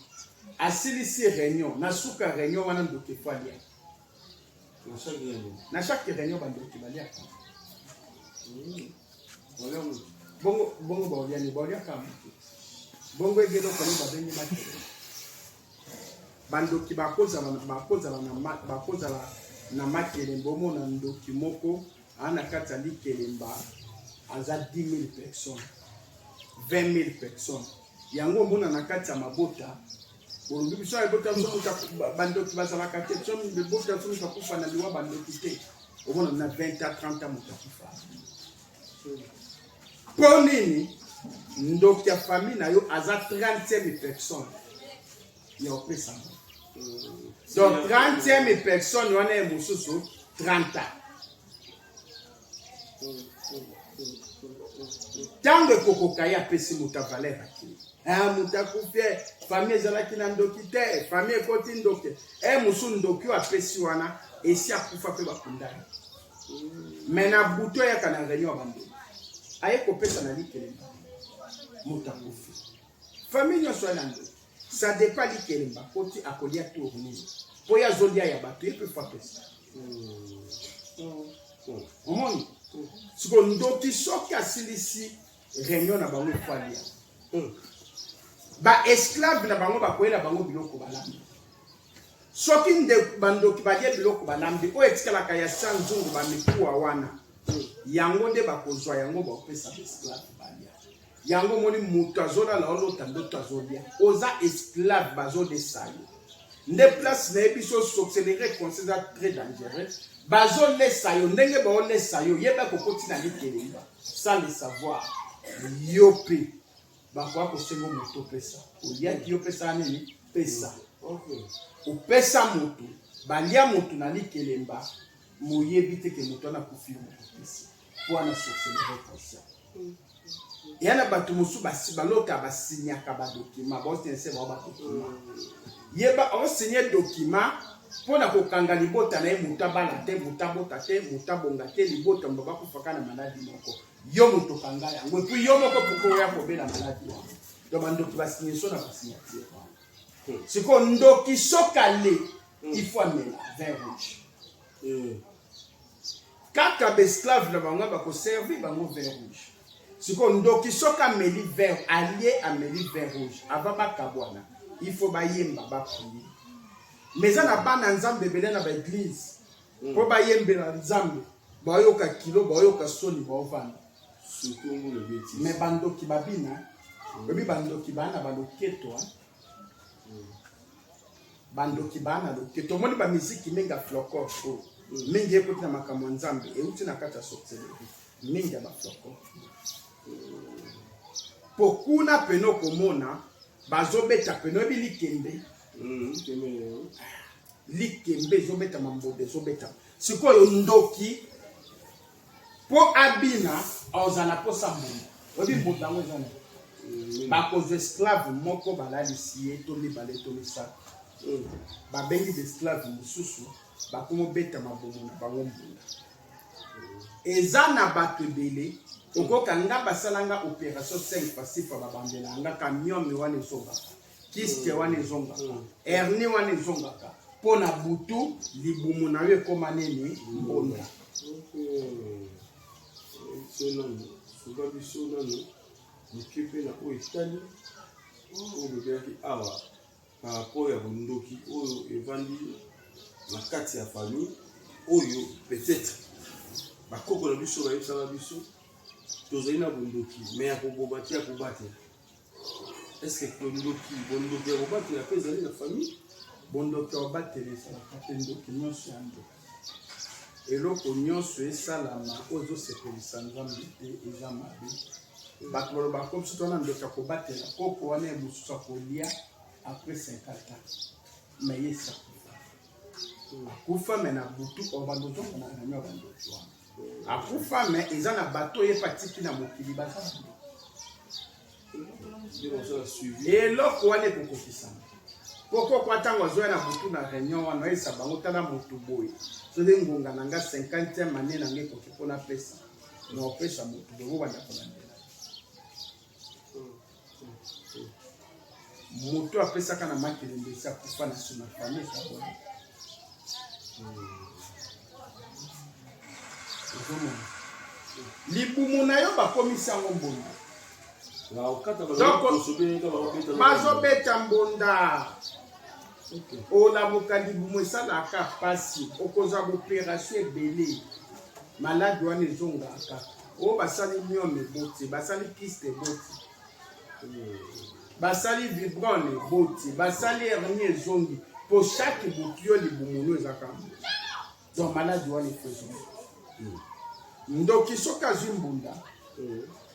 [SPEAKER 2] asilisi reunion, na suka reunion wana ndoki efo alia. Na chaque reunion bandoki baliaka. Bongo bongo baolia ni baoliaka moto. Bongo ebeloko ni babengi makele. Bandoki bakozala bakozala na bakozala na makelemba omona ndoki moko aa na kati ya likelemba aza 10 000 personnes 20 000 personnes yango omona na kati ya mabota bolobi biso ya ebota biso moto bandoki bazalaka te biso ebota biso moto akufa na liwa bandoki te omona na 20 a 30 ans moto akufa mpo nini ndoki ya famille na yo aza 30e personne ya opesa ngo donc 30e personne wana ye mosusu 30 ans ntango ekokoka ye apesi moto ya valeur akei ah, moto akufi eh, famille ezalaki na ndoki te famille ekoti ndoki e mosusu ndoki oyo apesi wana esi akufa mpe bakunda ye me na butu ayaka na réunion ya bandoki aye kopesa na likelemba moto akufi famille nyonso ya na ndoki ça dépend likelemba akoti akolia tour nini mpo ye azolia ya bato ye mpe fo apesa omoni siko ndoki soki asilisi réunion na bango efo alia baesclave na bango bakoyela bango biloko balambi soki nde bandoki balie biloko balambi oyo etikalaka ya sa nzungu bamikuwa wana yango nde bakozwa yango bakopesa baesclave balia yango omoni moto azolala olota ndoto azolia oza esclave bazolesa yo nde place na ye biso sorcellerie conseil eza très dangereux bazolesa yo ndenge baolesa yo yeba kokoti na likelemba sans le savoir yo mpe bakoya kosengo moto opesa oliaki yo pesa nini pesa opesa moto balia moto na likelemba moyebi te ke moto wana akufi yo moto opesi mpo wana sorcellerie conscient eya na bato mosusu basi balota basignaka badokima baosinse bao badokima yeba osigne dokima mpo na kokanga libota na ye moto abala te moto abota te moto abonga te libota mba bakufaka na maladi moko yo moto okanga yango epuis yo moko poko oya kobela maladi wana donc bandoki basigne so na basignature wana sikoyo ndoki sokale il faut amela vin rouge Kaka ba esclave na bango bako servir bango vin rouge. Sikoyo ndoki soki ameli vin, alie ameli vin rouge avant bakabwana, il faut bayemba ba prier. Mais eza na bana Nzambe ebele na ba eglise po bayembela Nzambe, bayoka kilo, bayoka soni, baovanda.
[SPEAKER 1] Surtout mbula ebeti.
[SPEAKER 2] Mais bandoki babina, oyebi bandoki baa na baloketo hein? Bandoki baa na loketo. Omoni ba miziki mingi ya flocor oyo mingi ekoti na makambo ya Nzambe euti na kati ya sorcellerie mingi ya ba flocor. Po kuna pene okomona bazobeta pene oyebi likembe likembe ezobetama mboda ezobetama sikoyo ndoki po abina ozala posa mbongo oyebi mbongo yango eza nini bakozwa esclave moko balalisi ye to mibale to misato babengi baesclave mosusu bakomobeta mabomo na bango mbunda eza na bato ebele okoka nga basala nga opération 5 fois 6 fois babandela nga camion wana ezongaka kiste wana ezongaka hernie wana ezongaka mpo na butu libumu na yo ekóma nini mbonda
[SPEAKER 1] So nanu sunga biso nanu moke mpe na oyo etali oyo olobelaki awa par rapport ya bondoki oyo evandi na kati ya famille oyo peut-être bakoko na biso bayebisaka biso tozali na bondoki mais ya koboma te ya kobatela est ce que bondoki bondoki ya kobatela mpe ezali na famille
[SPEAKER 2] bondoki ya kobatela ezalaka te ndoki nyonso ya ndoki eloko nyonso esalama oyo ezosepelisa nzambe te eza mabe bato balobaka ko biso towana ndoki ya kobatela koko wana ye mosusu akolia après 50 ans mais ye esi akufa akufa mais na butu oyo bando ozonga na réunion ya bandoki wana akufa mais eza na bato oyo ye patiki na mokili baza bandoki eloko wana ekokokisama po koko ntango azoya na butu na réunion wana oyebisa bango tala motu boye soki ngonga na nga 50e année na nga ekoki mpo napesa na opesa motu boye bobanda kolandela. Moto apesaka na makelende esi akufa na nsima famille ekabwana. Ozomona libumu na yo bakomisi yango mbonda. Bazobeta mbonda. Olamuka libumu esalaka mpasi, okozwa baoperation ebele, maladi wana ezongaka. Oyo basali myome eboti, basali kiste eboti, basali vibron eboti, basali hernie ezongi, po chaque butu yo libumu no ezaka donc maladi wana efo ezonga. Ndoki soki azwi mbunda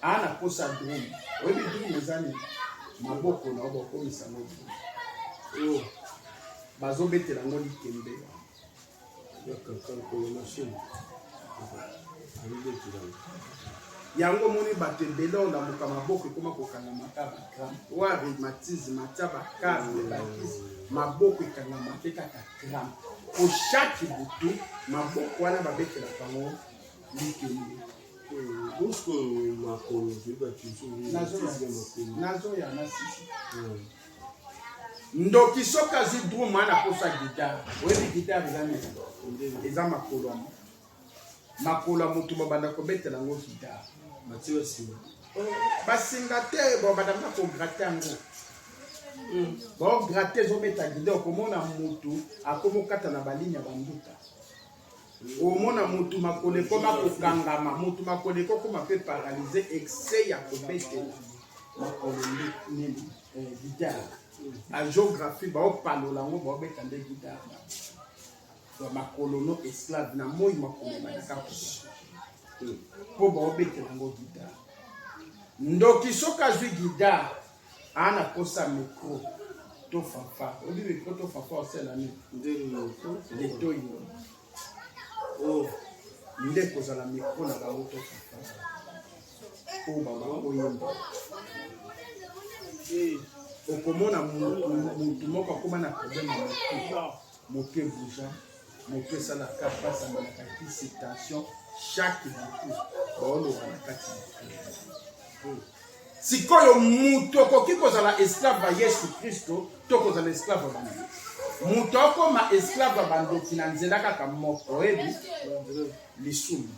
[SPEAKER 2] aa na posa drum, oyebi drum eza nini? Maboko na yo bakomisa yango drum, oh. Bazobetela yango likembe yango. Omoni bato ebele olamuka maboko ekoma kokangama ka bacrampe, oyo rhumatisme atia bacable bakisi, maboko ekangama te kaka crampe. Po chaque butu maboko wana babetelaka yango likembe. Nazoya na sisi. Ndoki soki azwi drum ana posa guitare, oyebi guitare eza nini? Eza makolo ya moto, makolo ya moto babanda kobetela yango guitare, basinga te, babanda kaka kogratte yango, baogratte ezobeta guitare. Okomona motu akomokata na baligne ya banduta, omona motu makolo ekoma kokangama, motu makolo ekokoma mpe paralyse, excès ya kobetela makolo nde nini, guitare. Bagéographie baopalola yango, baobeta nde guitare na makolo no esclave na moi, makolo ebandaka mpo baobetela yango guitare. Ndoki soki azwi guitare aa na posa micro to fanfare, oyebi micro to fanfare osala nini? Letoyi nde kozala micro na bango to fanfare oyo bakoyemba. Okomona mutu moko akóma na problème ya motu, motu ebouja, motu esalaka mpasi, amelaka kisi tension chaque butu, baoloba na kati. Sikoyo moto akoki kozala esclave ya Yesu Kristo to kozala esclave ya bandoki. Moto akoma esclave ya bandoki na nzela kaka moko, oyebi? Lisumu.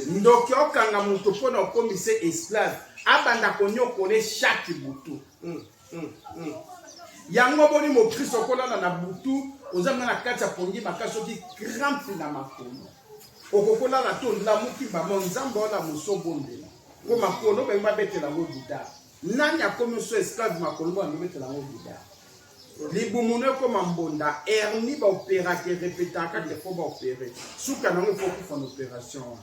[SPEAKER 2] Ndoki okanga moto mpona okomise esclave, abanda konyokole chaque butu. Yango boni mokristo okolala na butu, oza nga na kati ya pongi makasi, soki crampe na makolo okokolala to lamuki bamo Nzambe ola moso obondela mpo makolo bangi babetela yango guitare. Nani akomi so esclave? Makolo mo bangi babetela yango guitare, libumu no ekoma mbonda, hernie, baoperaka erepetaka kaka fo baopere, suka nango ifo kufa na opération wana.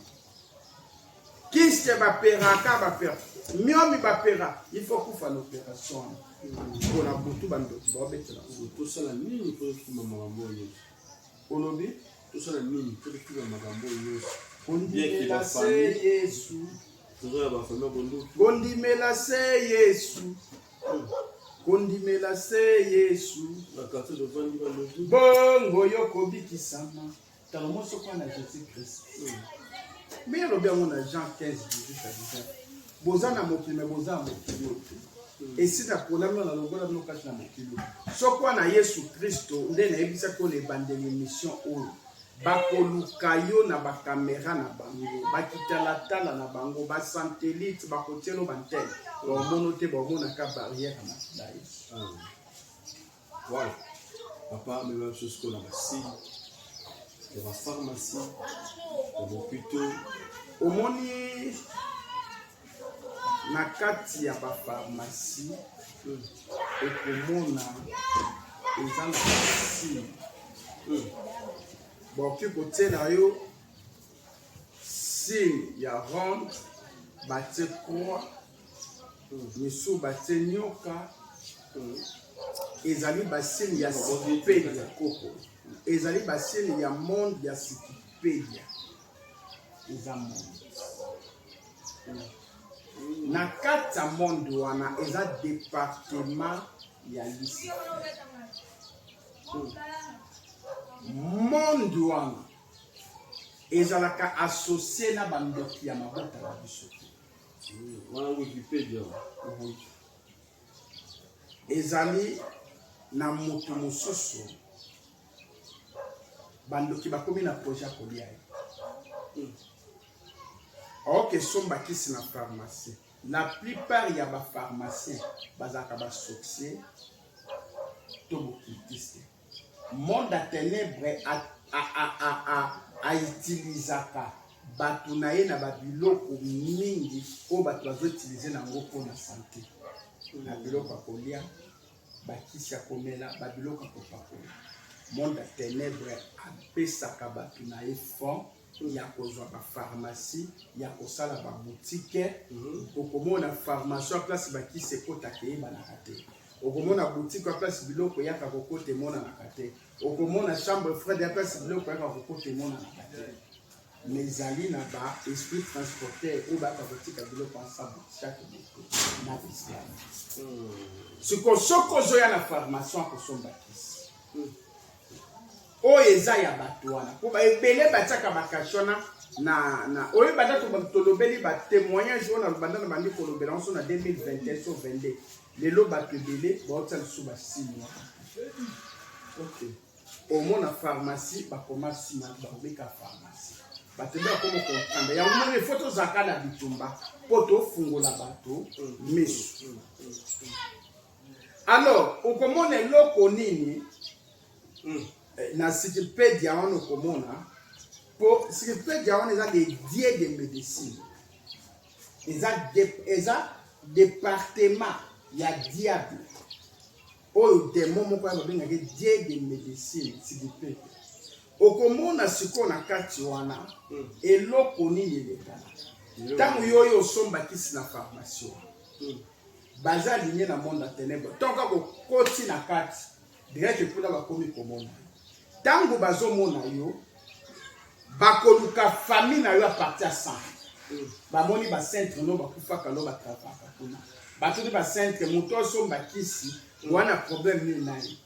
[SPEAKER 2] Kiste baperaka, bapera miomi, bapera, il faut kufa na opération wana mpona butu bandoki baobetela.
[SPEAKER 1] Tosala nini mpo tokima makambo oyo nyonso?
[SPEAKER 2] Olobi?
[SPEAKER 1] Tosala nini mpo tokima makambo oyo nyonso?
[SPEAKER 2] Kondimela se Yesu.
[SPEAKER 1] Toza na bafamille bonduki.
[SPEAKER 2] Kondimela se Yesu, kondimela se Yesu.
[SPEAKER 1] Na quartier tovandi bandoki.
[SPEAKER 2] Bongo yo kobikisama ntango moko mpo na Jésus Christ. Me alobi yango na Jean 15 18 à 19: boza na mokili, me boza na mokili oyo te. Esi napola bino, nalongola bino kati na mokili oyo. Soki wana Yesu Kristo nde nayebisaki oyo na ebandeli émission oyo, bakoluka yo na bakamera na bango, bakitalatala na bango, basatelite, bakotielo bantene, baomono te, baomonaka barrière ya makila Yesu.
[SPEAKER 1] Voilà papa, mema biso sikoyo na basile ya bapharmacie, ya bahôpitaux.
[SPEAKER 2] Omoni na kati ya bapharmacie okomona eza na basigne, bakoki kotiela yo signe ya ronde, batie croix, misusu batie nyoka. Ezali basigne ya Sikipedia, ezali basigne ya monde ya Sikipedia. Eza monde, na kati ya monde wana eza département ya Lucifer. Monde wana ezalaka associé na bandoki ya mabota na biso.
[SPEAKER 1] Wana Wikipedia.
[SPEAKER 2] Oui. Ezali na moto mosusu bandoki bakomi na projet ya kolia ye. Oke somba kisi na pharmacie. La plupart ya ba pharmaciens bazalaka ba sorciers to b'occultistes. Monde ya tenebre a, a, a, a, a, a utilisaka bato na ye na babiloko mingi oyo bato bazoutilize na yango mpo na sante, na biloko ya kolia, bakisi ya komela, babiloko ya kopakola. Monde ya tenebre apesaka bato na ye fond ya kozwa ba pharmacie, ya kosala ba boutique. Okomona pharmacie ya place bakisi ekotaka eyebanaka te, okomona boutique ya place biloko eyaka kokota emonanaka te, okomona chambre froide ya place biloko eyaka kokota emonanaka te. Mais ezali na ba esprit transporteur oyo bayaka kotika biloko ensemble chaque moto na esclave. Sikoyo soki ozoya na pharmacie akosomba kisi oyo eza ya bato wana, mpo baebele batiaka bakashe wana na na oyo banda tolobeli ba témoignage oyo na banda na bandi kolobela yango so na 2021 so 22, lelo bato ebele baotia lisusu basini wana. Omona pharmacie bakoma nsima bakobeka pharmacie, bato nde bakoma comprendre yango. Moni ifo tozalaka na bitumba mpo tofungola bato miso. Alors okomona eloko nini na Wikipedia wana? Okomona po Wikipedia wana eza le dieu de médecine, eza département ya diable oyo démon moko ya babengaki dieu de médecine. Wikipedia okomona sikoyo na kati wana eloko nini elekana ntango yo oyo osomba kisi na pharmacie wana. Baza aligné na monde ya ténèbre. Ntango kaka okoti na kati direct kuna, bakomi komona yo. Ntango bazomona yo, bakoluka famille na yo à partir ya sang. Bamoni bacentre no bakufaka no batravaka kuna, batuni bacentre: moto osomba kisi wana, problème nini na ye?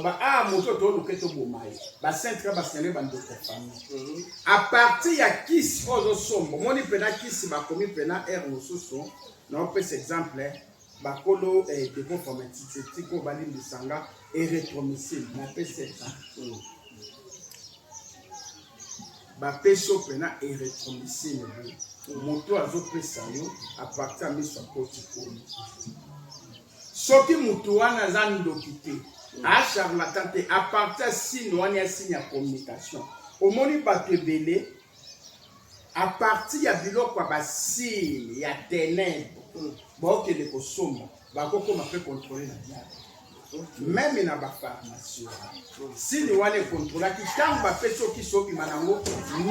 [SPEAKER 2] Ba ah, moto toluka toboma ye. Bacentre basignale bandeko ya famille à partir ya kisi oyo ozosomba. Omoni mpena kisi bakomi mpena aire mosusu. Naopesa exemple, bakolo dépôt pharmaceutique oyo balimbisanga, érythromycine, napesi exemple. Bapesi yo mpena érythromycine boye, moto azopesa yo à partir ya miso akoti koli. Soki motu wana aza ndoki te, a charlatan te, à partir ya signe wana ya signe ya communication, omoni bato ebele à partir ya biloko ya basigne ya ténèbre baokende kosomba, bakokoma mpe contrôle na diable. Même na bapharmacie wana, signe wana ekontrolaki. Ntango bapesi yo kisi, obima nango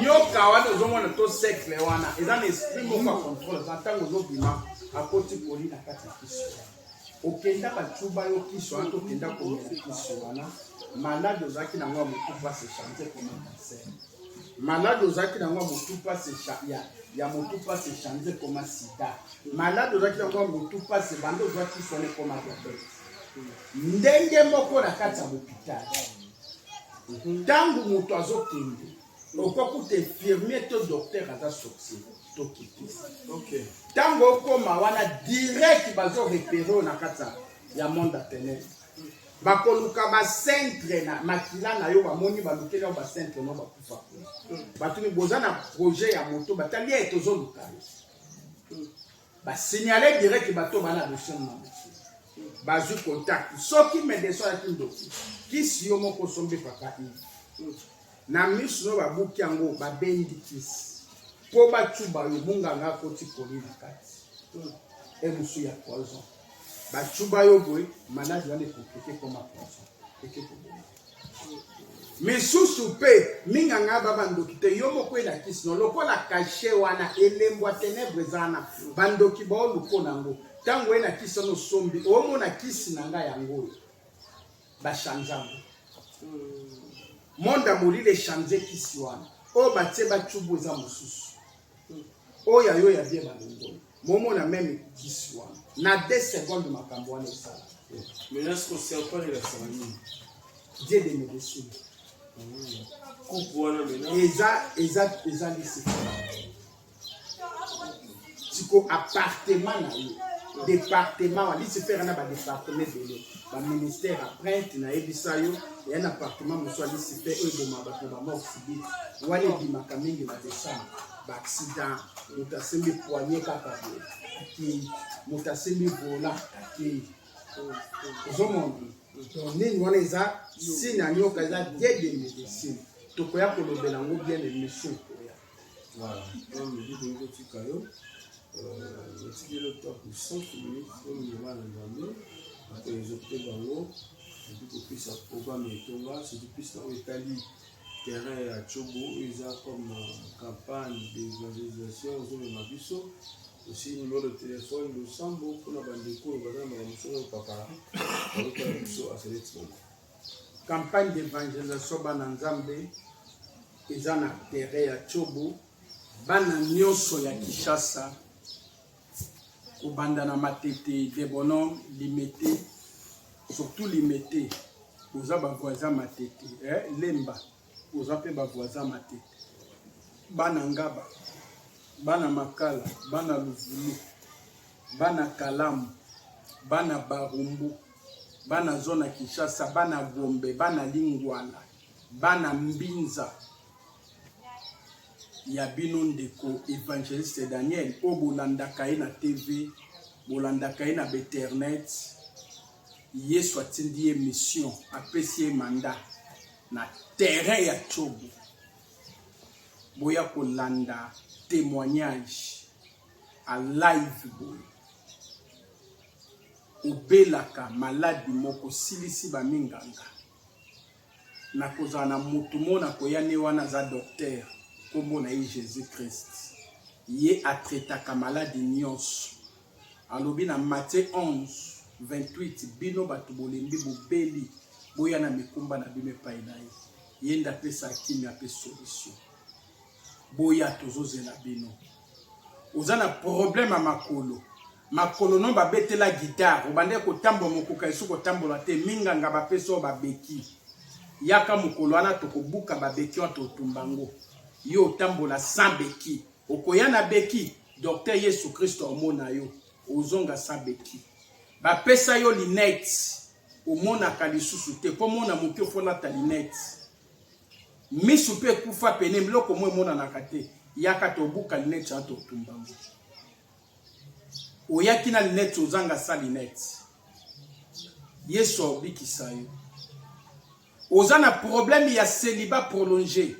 [SPEAKER 2] nyoka wana ozomona to cercle wana eza na esprit moko ya contrôle. Eza ntango ozobima, akoti koli na kati ya kisi wana. Okenda bacuba yo kisi wana to okenda komela kisi wana, malade ozalaki nango ya motu mpasi echange koma cancer, malade ozalaki nango ya motu mpasi ya motu mpasi echange koma sida, malade ozalaki nango ya motu mpasi banda ozwa kisi wana ekoma diabète. Ndenge moko na kati ya hôpital, ntango moto azokende, okokuta infirmier to docteur aza sorcier to kitisi. Ntango okóma wana direct, bazorepere oyo na kati ya monde ya ténèbre. Bakoluka bacentre na makila na yo, bamoni balukeli yo bacentre no bakufa kuna. Batuni: boza na projet ya moto? Batali ye, tozoluka yo. Basignale direct bato bana dossier na dossier, bazwi contact. Soki médecin ayaki ndoki, kisi yo moko osombi, papa Yves, na miso no babuki yango, babendi kisi mpo batuba yo, munganga akoti koli na kati e mosu ya poison, batuba yo boye, maladi wana ekomplike koma poison eke koboma. Misusu mpe minganga ba bandoki te, yo moko elakisi no lokola cachet wana elembo ya ténèbre eza wana, bandoki baoluko nango. Ntango oye na kisi wana osombi, omona kisi na ngai yango oyo bachange yango, monde ya molili echange kisi wana oyo batie bacubu eza mosusu, oyo ya yo ya bien balongoli. Momona même kisi wana na 2 secondes makambo wana esala.
[SPEAKER 1] Maintenant, ce qu'on serpent elakisaka nini?
[SPEAKER 2] Dieu de médecine.
[SPEAKER 1] Coupe wana maintenant?
[SPEAKER 2] Eza lucifer. Siko appartement na ye. Departement wa Lucifer na ba departement ebele, ba ministère ya printe nayebisa yo eya na appartement mosusu ya Lucifer oyo eboma bato na ba mort subite wana ebimaka mingi na décembre, ba accident, moto asimbi poignet kaka boye akei, moto asimbi volant akei, ozomona. Donc nini wana eza signe ya nyoka, eza dieu de médecine. Tokoya kolobela yango bien émission ekoya.
[SPEAKER 1] Voilà, donc midi tokoki kotika yo otikeli yo temps pour 5 minutes omema na Nzambe akoexorte bango epuis kopesa programme ya etonga, surtout plus na oyo etali terrain ya Tshobo oyo eza comme campagne d'évangélisation ozomema biso. Aussi numéro de téléphone, losambo mpona bandeko oyo baza na makambo mosusu oyo papa bazotala biso aseleti bango.
[SPEAKER 2] Campagne d'évangélisation bana Nzambe eza na terrain ya Tshobo, bana nyonso ya Kinshasa kobanda na Matete, Debonhomme, Limete, surtout Limete boza ba voisin Matete, eh, Lemba boza mpe ba voisin Matete, bana Ngaba, bana Makala, bana Luvulu, bana Kalamu, bana Barumbu, bana zone ya Kinshasa, bana Gombe, bana Lingwala, bana Mbinza, ya bino ndeko Evangeliste Daniel oyo bolandaka ye na TV, bolandaka ye na ba-internet. Yesu atindi ye mission, apesi ye mandat na terrain ya Tshobo. Boya kolanda témoignage a live boye. Obelaka maladi moko, silisi baminganga. Nakozala na motu moko nakoya ne wana aza docteur, nkombo na ye Jésus Christ. Ye atraitaka maladi nyonso. Alobi na Matthieu 11 28, bino bato bolembi bobeli, boya na mikumba na bino epai na ye. Ye nde apesaka kimia mpe solution. Boya, tozozela bino. Oza na problème ya makolo, makolo no babetela guitare, obandaki kotambola mokoka esu kotambola te, minganga bapesa oyo babeki, yaka mokolo wana tokobuka babeki wana, totumba yango, yo otambola sans beki. Okoya na beki, docteur Yesu Kristo omona yo ozonga sans beki. Bapesa yo lunette, omonaka lisusu te, mpo mona moke ofolata lunette, misu mpe ekufa pene, biloko mo emonanaka te, yaka tobuka lunette wana, totumba yango. Oyaki na lunette, ozanga sa lunette, Yesu aobikisa yo. Oza na problème ya célibat prolongé,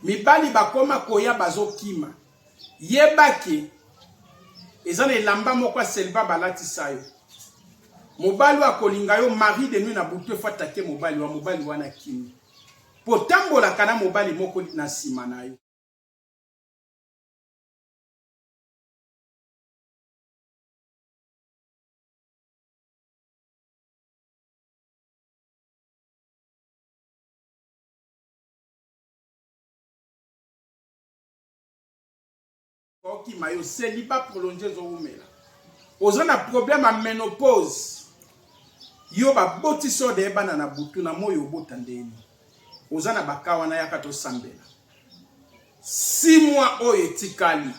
[SPEAKER 2] mibali bakoma koya bazokima, yebaki eza na elamba moko ya célibat balatisa yo. Mobali oyo akolinga yo mari de nuit na butu efo atake mobali wa mobali wana kimi, po tambolaka na mobali moko na nsima na yo. Okima yo célibat prolongé ezowumela, oza na problème ya ménopause, yo babotisi oyo deye bana na butu na moi obota ndeni, oza na baka wana, yaka tosambela. 6 mois oyo etikali,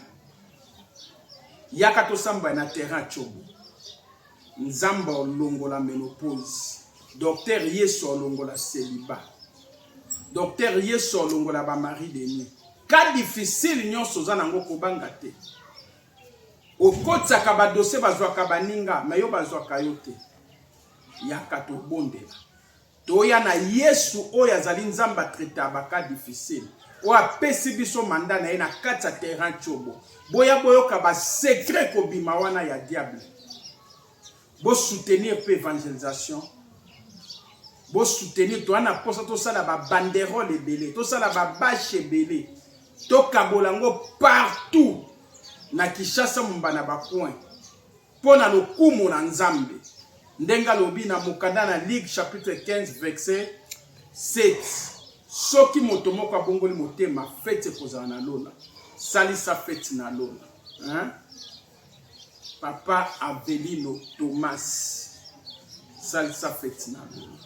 [SPEAKER 2] yaka tosambela na terrain Tshobo. Nzambe olongola ménopause, docteur Yesu olongola célibat, docteur Yesu olongola bamari de nuit, cas difficile nyonso oza nango, kobanga te. Okotisaka badossier, bazwaka baninga me yo bazwaka yo te, yaka tobondela. Toya na Yesu oyo azali Nzambe atraita bacas difficile, oyo apesi biso mandat na ye na kati ya terrain Tshobo. Boya boyoka basecret kobima wana ya diable. Bosoutenir mpe évangélisation, bosoutenir. Toya na mposa tosala babanderole ebele, tosala babashe ebele, tokabola yango partout na Kinshasa momba na bacoin mpo na lokumu na Nzambe, ndenge alobi na mokanda na Ligue chapitre 15 verset 7, soki moto moko abongoli motema, feti ekozala na lola. Salisa feti na lola, hein? Papa Avelino Thomas, salisa feti na lola.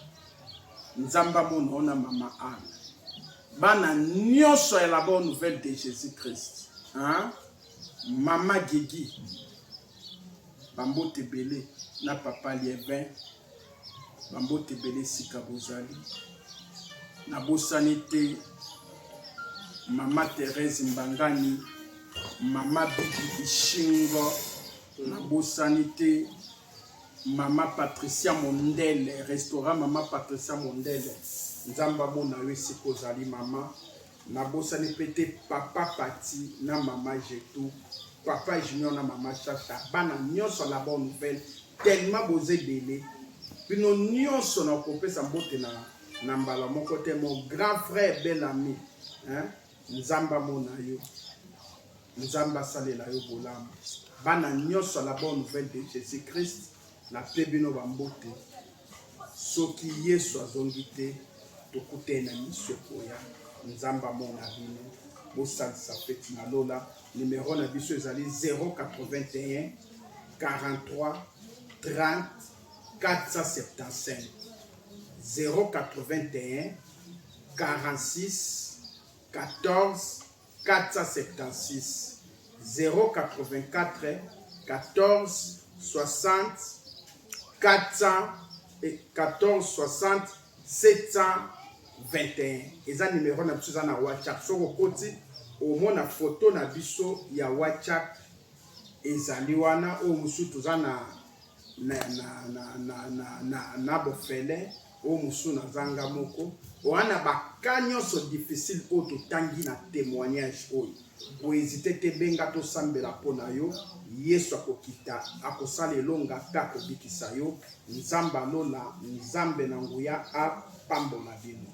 [SPEAKER 2] Nzambe amona ona mama Anne, bana nyonso ya la bonne nouvelle de Jésus Christ, hein? Mama Gigi. Bambote ebele na papa Lievin, bambote ebele esika bozali. Nabosani te mama Therese Mbangani, mama Bibi Ishingo, nabosani te mama Patricia Mondele, restaurant mama Patricia Mondele. Nzambe amona yo esika ozali mama. Nabosani pe te papa Paty na mama Jetou, papa Junior na mama Chacha, bana nyonso la bonne nouvelle, tellement boza ebele. Bino nyonso na kopesa mbote na na mbala moko te, mon grand frère bel ami, hein? Nzambe amona yo. Nzambe asalela yo bolamu. Bana nyonso la bonne nouvelle de Jésus-Christ, na pe bino ba mbote. Soki Yesu azongi te, tokutani na miso ekoya. Nzambe amona bino. Bosalisa feti na lola. Numero na biso ezali 081 43 30 475. 081 46 14 476 084 14 60 414 60 721 eza numero na biso eza na whatsapp soki okoti omona foto na biso ya whatsapp ezali wana oyo mosusu toza na na, na, na, na, na, na, na bofele oyo mosusu nazanga moko wana baka nyonso difficile oyo totangi na témoignage oyo kohezite te benga tosambela mpo na yo yesu akokita akosala elonga mpe akobikisa yo nzambe alola nzambe na nguya apambola bino.